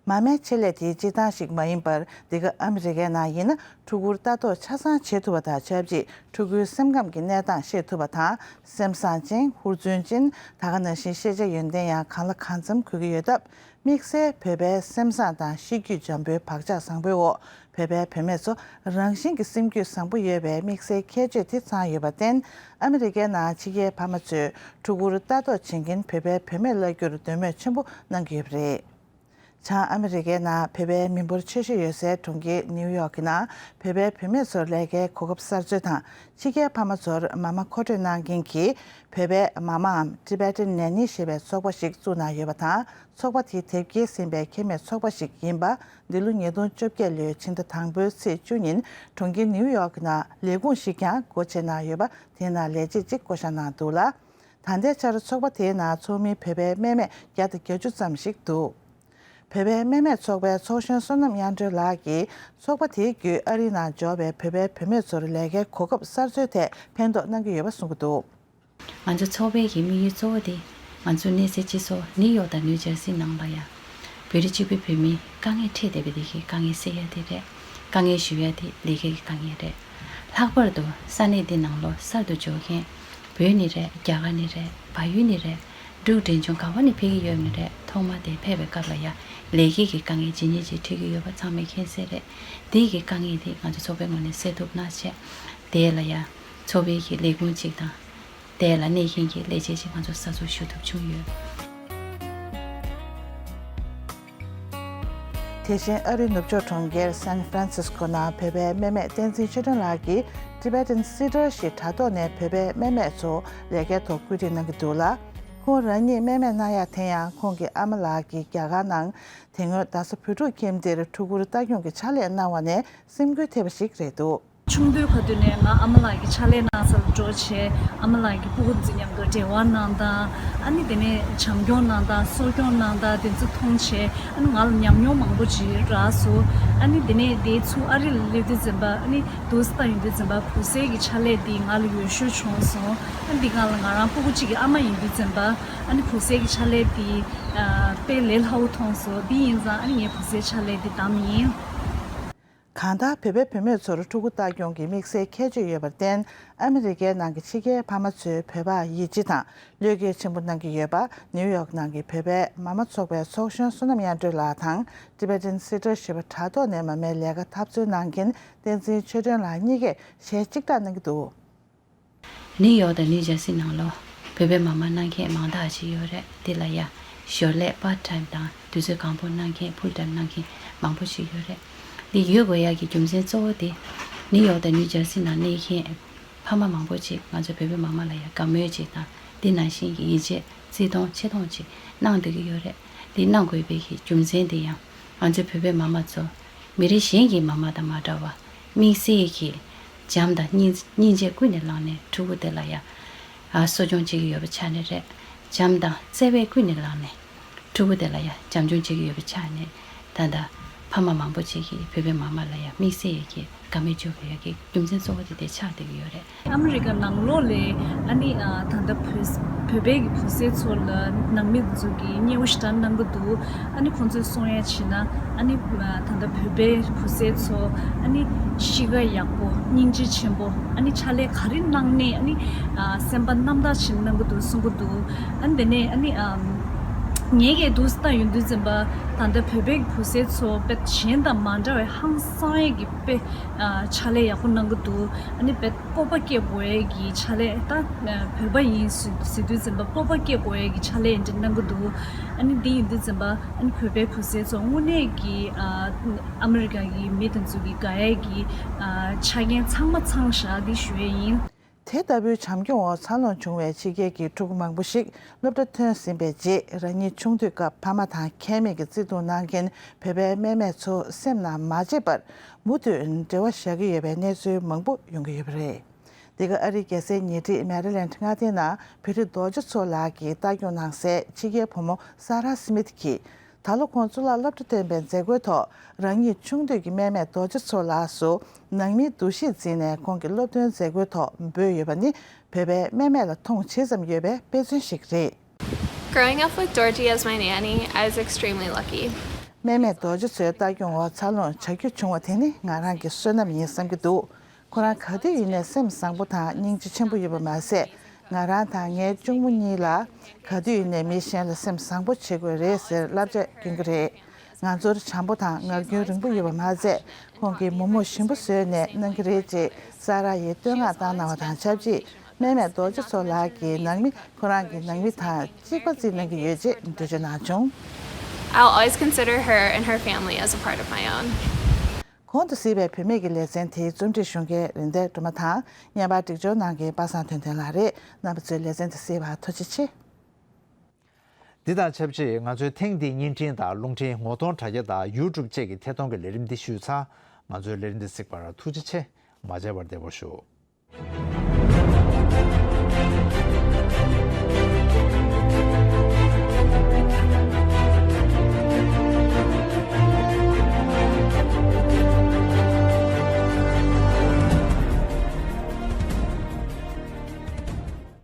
མ་མའི་ཆེད་ལས་དེ་སྤྱིར་བཏང་ཞིག་མ་ཡིན་པར། འདི་ག་ཨ་མི་རི་ཀའི་ནང་ཡིན་ན། ཕྲུ་གུར་ལྟ་རྟོག་ཆ་ཚང་བྱེད་ཐུབ་པ་དང་ཆབས་ཅིག་ཕྲུ་གུའི་སེམས་ཁམས་ཀྱི་གནས་སྟངས་ཤེས་ཐུབ་པ་དང་། སེམས་བཟང་ཅན། ཧུར་བརྩོན་ཅན། ད་ག་ནང་བཞིན་ཤེས་བྱ་ཡོན་ཏན་ཡང་གང་ལ་གང་འཚམ་དགོས་ཀྱི་ཡོད་སྟབས། དམིགས་བསལ་བོད་པའི་སེམས་བཟང་དང་གཤིས་རྒྱུད་འཇམ་པོའི་བག་ཆགས་བཟང་པོའི་འོག་བོད་པའི་བུད་མེད་ཚོ་རང་བཞིན་གྱི་སེམས་རྒྱུད་བཟང་པོ་ཡོད་པའི་དམིགས་བསལ་ཁྱད་ཆོས་དེ་ཚང་ཡོད་པར་བརྟེན། ཨ་མི་རི་ཀའི་ནང་ཕྱི་རྒྱལ་ཕ་མ་ཚོས་ཕྲུ་གུར་ལྟ་རྟོག་བྱེད་མཁན་བོད་པའི་བུད་མེད་བརླག་རྒྱུར་འདོད་མོས་ཆེན་པོ་གནང་གི་ཡོད་པ་རེད། བྱང་ཨ་མི་རི་ཀའི་ནང་བོད་པའི་མི་འབོར་ཆེ་ཤོས་ཡོད་སའི་གྲོང་ཁྱེར་ནིའུ་ཡོག་གི་ནང་བོད་པའི་བུད་མེད་ཚོར་ལས་ཀའི་གོ་སྐབས་གསར་འཚོལ་དང་། ཕྱི་རྒྱལ་ཕ་མ་ཚོར་མ་མ་མཁོ་སྤྲོད་གནང་མཁན་གྱི་བོད་པའི་མ་མའམ་Tibetan Nanny ཞེས་པའི་ཚོགས་པ་ཞིག་བཙུགས་གནང་ཡོད་པ་དང་། ཚོགས་པ་དེ་དེབ་སྐྱེལ་ཟིན་པའི་ཁེ་མེད་ཚོགས་པ་ཞིག་ཡིན་པ། འདི་ལོ་ཉིས་སྟོང་བཅོ་བརྒྱད་ལོའི་ཕྱི་ཟླ་དང་པོའི་ཚེས་བཅུ་ཉིན་གྲོང་ཁྱེར་ནིའུ་ཡོག་གི་ནང་ལས་ཁུངས་ཤིག་ཀྱང་སྒོ་ཕྱེ་གནང་ཡོད་པ། དེའི་ནང་ལས་བྱེད་ཅིག་བསྐོ་བཞག་གནང་འདུག་ལ། ད་ལྟའི་ཆར་ཚོགས་པ་དེའི་ནང་ཚོགས་མི་བོད་པའི་མ་མས་བརྒྱ་དང་བརྒྱད་ཅུ་ཙམ་ཞིག་འདུག་བོད་པའི་མ་མས་ཚོགས་པའི་ཚོགས་གཞོན་བསོད་ནམས་དབྱངས་སྒྲོན་ལགས་ཀྱིས་ཚོགས་པ་དེའི་བརྒྱུད་ཨ་རིའི་ནང་འབྱོར་བའི་བོད་པའི་བུད་མེད་ཚོར་ལས་ཀའི་གོ་སྐབས་གསར་འཚོལ་ཐད་ཕན་ཐོགས་གནང་གི་ཡོད་པ་གསུངས་ཀྱི་འདུག་ང་ཚོ་ཚོགས་པའི་གི་དམིགས་ཡུལ་གཙོ་བོ་དེ། ང་ཚོ་གནས་སའི་སྤྱི་ཚོགས་ནིའུ་ཡོག་དང་ནིའུ་ཇར་སི་ནང་ལ་ཡང་། བོད་རིགས་གཅིག་པུའི་བོད་མིའི་དཀའ་ངལ་འཕྲད་བསྡད་པ་དེ་གི་དཀའ་ངལ་སེལ་ཡ་དེ་རེད། དཀའ་ངལ་ཞུ་ཡ་དེ་ལས་ཀའི་དཀའ་ངལ་རེད། ལྷག་པར་དུ་ས་གནས་འདི་ནང་ལོ་གསར་དུ་འབྱོར་མཁན་བོད་ནས་རེད། རྒྱ་གར་ནས་རེད། བལ་ཡུལ་ནས་རེད། འབྲུག་འབྲས་ལྗོངས་ག་བ་ནས་ཕེབས་ཀྱི་ཡོད་ནི་རེད། ཐོག་མ་དེ་ཕེབས་པའི་སྐབས་ལ་ཡ་ལས་ཀའི་གི་དཀའ་ངལ་ཇི་སྙེད་ཅིག་འཕྲད་ཀྱི་ཡོད་པ་ཚང་མས་མཁྱེན་གསལ་རེད། དེའི་གི་དཀའ་ངལ་དེ་ང་ཚོ་ཚོགས་པའི་ངོས་ནས་སེལ་ཐུབ་གནང་བྱས། དེ་ལ་ཡ་ཚོགས་པའི་གི་ལས་ཁུངས་གཅིག་དང་། དེ་ལ་གནས་མཁན་གྱི་ལས་བྱེད་ཅིག་ང་ཚོ་གསར་འཛུགས་ཞུ་ཐུབ་བྱུང་ཡོད། དེ་བཞིན་ཨ་རིའི་ནུབ་ཕྱོགས་གྲོང་ཁྱེར་སན་ཧྥ་རན་སིས་ཀོ་ནང་བོད་པའི་མ་མས་བསྟན་འཛིན་ཆོས་སྒྲོན་ལགས་ཀྱིས་Tibetan Sitter ཞེས་དྲ་ཐོག་ནས་བོད་པའི་མ་མས་ཚོ་ལས་ཀའི་ཐོག་བཀོད་སྒྲིག་གནང་གི་འདུག་ལ། ཁོང་རང་ཉིད་མ་མས་གནང་ཡག་དེ་ཡང་ཁོང་གི་ཨ་མ་ལགས་ཀྱིས་རྒྱ་གར་ནང་དེ་སྔོན་རྡ་ས་བོད་ཕྲུག་ཁྱིམ་སྡེར་ཕྲུ་གུར་ལྟ་སྐྱོང་གི་ཕྱག་ལས་གནང་བ་ནས་སེམས་འགུལ་ཐེབས་པ་ཞིག་རེད་འདུག་ཆུང་དུས་ཁ་ཐུག་ནས་ང་ཨ་མ་ལགས་ཀྱི་ཕྱག་ལས་གནང་སར་འགྲོ་བྱས། ཨ་མ་ལགས་ཀྱི་སྤུ་གུ་ཚོ་མཉམ་དུ་འབྲེལ་བ་གནང་སྟངས། ཨ་ནི་དེ་ནས་བྱམས་སྐྱོང་གནང་སྟངས། གསོ་སྐྱོང་གནང་སྟངས་དེ་ཚོ་མཐོང་བྱས། ཨ་ནི་ང་ལ་ཉམས་མྱོང་མང་པོ་ཅིག་རག་སོང་། ཨ་ནི་དེ་ནས་དེ་ཚུར་ཨ་རི་ལ་སླེབས་དུས་ཙམ་པ། ཨ་ནི་དུས་ད་ཡིན་དུས་ཙམ་པ་བུ་སའི་གི་ཕྱག་ལས་འདི་ང་ལ་ཡོད་ཤོས་བྱུང་སོང་། ཨ་ནི་འདི་ང་ལ་ང་རང་སྤུ་གུ་གཅིག་གི་ཨ་མ་ཡིན་དུས་ཙམ་པ། ཨ་ནི་བུ་སའི་གི་ཕྱག་ལས་འདི་ཨ་དཔེ་ལས་སླ་བོ་མཐོང་སོང་། འདི་ཡིན་ཙང་ཨ་ནི་ངས་བུ་སའི་ཕྱག་ལས་འདི་བདམས་ཡིན། གང་ལྟར་བོད་པའི་བུད་མེད་ཚོར་ཕྲུ་གུ་ལྟ་སྐྱོང་གི་དམིགས་བསལ་ཁྱད་ཆོས་ཡོད་པར་བརྟེན། ཨ་མི་རི་ཀའི་ནང་གི་ཕྱི་རྒྱལ་ཕ་མ་ཚོས་བོད་པར་ཡིད་ཆེས་དང་བློས་འགེལ་ཆེན་པོ་གནང་གི་ཡོད་པ། ནིའུ་ཡོག་ནང་གི་བོད་པའི་མ་མ་ཚོགས་པའི་ཚོགས་གཞོན་བསོད་ནམས་དབྱངས་སྒྲོན་ལགས་དང་། Tibetan Sitter ཞེས་པ་དྲ་ཐོག་ནས་མ་མའི་ལས་ཀ་འཐབ་རྩོད་གནང་མཁན་བསྟན་འཛིན་ཆོས་སྒྲོན་ལགས་གཉིས་ཀས་ཞལ་གཅིག་གྲགས་གནང་གི་འདུག་ནིའུ་ཡོག་དང་ནིའུ་ཇར་སི་ནང་ལོ་བོད་པའི་མ་མ་གནང་མཁན་མང་དག་ཅིག་ཡོད་རེད། དེ་ལ་ཡ་ཞོར་ལས་པར་ཊའིམ་དང་དུས་ཚོད་གང་པོ་གནང་མཁན་ཕུལ་ཊའིམ་གནང་མཁན་མང་པོ་ཞིག་ཡོད་རེད། འདི་ཡོད་དགོས་ཡག་གི་རྒྱུ་མཚན་གཙོ་བོ་དེ། ནིའུ་ཡོག་དང་ནིའུ་ཇར་སི་ནང་གནས་མཁན་ཕ་མ་མང་པོ་ཅིག་ང་ཚོ་བོད་པའི་མ་མ་ལ་ཡ་དགའ་མོས་ཅིག་དང་། འདི་ནང་བཞིན་གྱི་ཡིད་ཆེས་བརྩི་མཐོང་ཆེ་མཐོང་ཅིག་གནང་བསྡད་ཀྱི་ཡོད་རེད། འདི་གནང་དགོས་པའི་གི་རྒྱུ་མཚན་དེ་ཡང་། ང་ཚོའི་བོད་པའི་མ་མ་ཚོ་མི་རིགས་གཞན་གྱི་མ་མ་དང་མ་འདྲ་བར་དམིགས་བསལ་གྱི་བྱམས་དང་སྙིང་སྙིང་རྗེ་ཀུན་ནས་བསླངས་ནས་ཕྲུ་གུ་དེ་ལ་ཡང་ཨ་གསོ་སྐྱོང་བྱེད་ཀྱི་ཡོད་པའི་ཆ་ནས་རེད། བྱམས་དང་བརྩེ་བས་ཀུན་ནས་བསླངས་ནས་ཕྲུ་གུ་དེ་ལ་ཡང་བྱམས་སྐྱོང་བྱེད་ཀྱི་ཡོད་པའི་ཆ་ནས། ད་ལྟ་ཕ་མ་མང་པོ་ཅིག་གིས་བོད་པའི་མ་མ་ལ་ཡང་དམིགས་བསལ་གྱི་དགའ་མོས་བྱེད་དགོས་ཡ་གི་རྒྱུ་མཚན་གཙོ་བོ་དེ་དེ་ཆགས་བསྡད་ཀྱི་ཡོད་རེད། ཨ་མི་རི་ཀ་ནང་ལོགས་ལ་ཨ་ནི་ཨ་ད་ལྟ་བོད་བོད་པའི་གི་བུ་སྲས་ཚོ་ལ་ནང་མི་ཚོ་གིས་མཉེས་པོ་ཞེ་དྲག་གནང་གི་འདུག་ཨ་ནི་ཁོང་ཚོས་གསུང་ཡ་བྱས་ན། ཨ་ནི་ཨ་ད་ལྟ་བོད་པའི་བུ་སྲས་ཚོ་ཨ་ནི་གཤིས་ཀ་ཡག་པོ། སྙིང་རྗེ་ཆེན་པོ། ཨ་ནི་ཕྱག་ལས་ག་རེ་གནང་ནའི་ཨ་ནི་ཨ་སེམས་པ་རྣམ་དག་བྱས་གནང་གི་འདུག་གསུང་གི་འདུག་ཨ་ནི་དེ་ནས་ཨ་ནི་ཨ་ངས་གས་འདུག་སེ་ལྟ་ཡོང་དུས་ཙམ་པ། ད་ལྟ་བོད་པའི་བུ་སྲས་ཚོ་དཔེ་གཞན་དང་མ་འདྲ་བའི་ཧང་སང་ཡས་ཀྱི་དཔེ་ཨ་ཕྱག་ལས་ཡག་པོ་གནང་གི་འདུག་ཨ་ནི་དཔེ་སྤོབས་པ་སྐྱེ་དགོས་ཡས་ཀྱི་ཕྱག་ལས། ད་བོད་པ་ཡིན་ཟེར་ཟེར་དུས་ཙམ་པ་སྤོབས་པ་སྐྱེ་དགོས་ཡས་ཀྱི་ཕྱག་ལས་འདི་གནང་གི་འདུག་ཨ་ནི་འདི་ཡིན་དུས་ཙམ་པ། ཨ་ནི་བོད་པའི་བུ་སྲས་ཚོ་དངོས་གནས་ཀྱི་ཨ་ཨ་མི་རི་ཀ་གི་མི་དེ་ཚོ་གི་དགའ་ཡས་ཀྱི་ཨ་ཆ་རྐྱེན་ཚང་མ་ཚང་བཞག་འདི་ཞུ་ཡས་ཡིན། དེ་ལྟ་བུའི་བྱམས་སྐྱོང་འོག་འཚར་ལོངས་བྱུང་བའི་ཕྱི་རྒྱལ་གྱི་ཕྲུ་གུ་མང་པོ་ཞིག་སློབ་གྲྭ་ཐོན་ཟིན་པའི་རྗེས། རང་ཉིད་ཆུང་དུས་སྐབས་ཕ་མ་དང་ཁྱད་མེད་ཀྱི་བརྩེ་དུང་གནང་མཁན་བོད་པའི་མ་མ་ཚོ་སེམས་ནང་མ་བརྗེད་པར་མུ་མཐུད་འབྲེལ་བ་བཞག་གི་ཡོད་པའི་གནས་ཚུལ་མང་པོ་ཡོང་གི་ཡོད་པ་རེད། འདི་ག་ཨ་རིའི་རྒྱལ་སའི་ཉེ་འཁྲིས་མེ་རི་ལེནཌ་མངའ་སྡེའི་ནང་བོད་རིགས་རྡོ་རྗེ་མཚོ་ལགས་ཀྱིས་ལྟ་སྐྱོང་གནང་སའི་ཕྱི་རྒྱལ་བུ་མོ་ས་ར་སི་མིད་ཀྱིས། ད་ལོ་ཁོང་གཙུག་ལག་སློབ་གྲྭ་བསྟན་པའི་མཛད་སྒོའི་ཐོག་རང་ཉིད་ཆུང་དུས་ཀྱི་རྨེག་མེག་རྡོ་རྗེ་མཚོ་ལགས་སུ་ནང་མིའི་འདུ་ཤེས་འཛིན་ནས་ཁོང་གི་སློབ་ཐོན་མཛད་སྒོའི་ཐོག་འབོད་ཡོད་པ་ནི་བོད་པའི་རྨེག་མེག་ལ་མཐོང་ཇི་ཙམ་ཡོད་པའི་དཔེ་མཚོན་ཞིག་རེད། Growing up with Dorji as my nanny, I was extremely lucky. རྨེག་མེག་རྡོ་རྗེ་མཚོའི་ལྟ་སྐྱོང་འོག་འཚར་ལོངས་བྱ་རྒྱུ་བྱུང་བ་དེ་ནི་ང་རང་གི་བསོད་ནམས་ཡིན་བསམ་གྱི་འདུག་ཁོ་རང་ག་དུས་ཡིན་ནའི་སེམས་བཟང་པོ་དང་སྙིང་རྗེ་ཆེན་པོ་ཡོད་པ་མ་ཟད། ང་རང་དང་ངའི་གཅུང་མོ་གཉིས་ལ་ག་དུས་ཡིན་ནའི་མི་གཞན་ལ་སེམས་བཟང་པོ་བྱེད་དགོས་རེད་ཟེར་བསླབ་བྱ་སྐྱོན་གྱི་རེད། ང་ཚོར་བྱམས་པོ་དང་ངར་སྐྱོན་རིང་པོ་ཡོད་པ་མ་ཟད། ཁོང་གིས་མོག་མོག་ཞིམ་པོ་བཟོས་ནས་གནང་གི་རེད་ཅེས་ས་ར་ཡིས་བསྟོད་བསྔགས་བཏང་གནང་བ་དང་ཆབས་ཅིག་རྨེག་མེག་རྡོ་རྗེ་མཚོ་ལགས་ཀྱི་ནང་མི་ཁོ་རང་གི་ནང་མི་དང་གཅིག་པ་བརྩིས་གནང་གི་ཡོད་ཅེས་འགྲེལ་བརྗོད་གནང་བྱུང་། I'll always consider her and her family as a part of my own. གོང་དུ་གཟིགས་པའི་བུད་མེད་ཀྱི་ལེ་ཚན་དེའི་རྩོམ་སྒྲིག་ཞུ་མཁན་རིན་ལྡན་སྒྲོལ་མ་དང་བརྙན་པར་སྒྲིག་སྦྱོར་གནང་མཁན་པ་སངས་དོན་ལྡན་ལགས་རེད། རྣམ་པ་ཚོས་ལེ་ཚན་དེ་གཟིགས་པར་ཐུགས་རྗེ་ཆེ། འདི་དང་ཆབས་ཅིག་ང་ཚོའི་ཐེངས་འདིའི་བརྙན་འཕྲིན་དང་རླུང་འཕྲིན་ངོ་གདོང་དྲ་རྒྱ་དང་ཡུ་ཊུབ་བཅས་ཀྱི་ཐད་གཏོང་གི་ལས་རིམ་འདི་ཞུས་ཚར། ང་ཚོའི་ལས་རིམ་འདི་གཟིགས་པར་ཐུགས་རྗེ་ཆེ། མ་མཇལ་བར་བདེ་པོ་བཞུགས།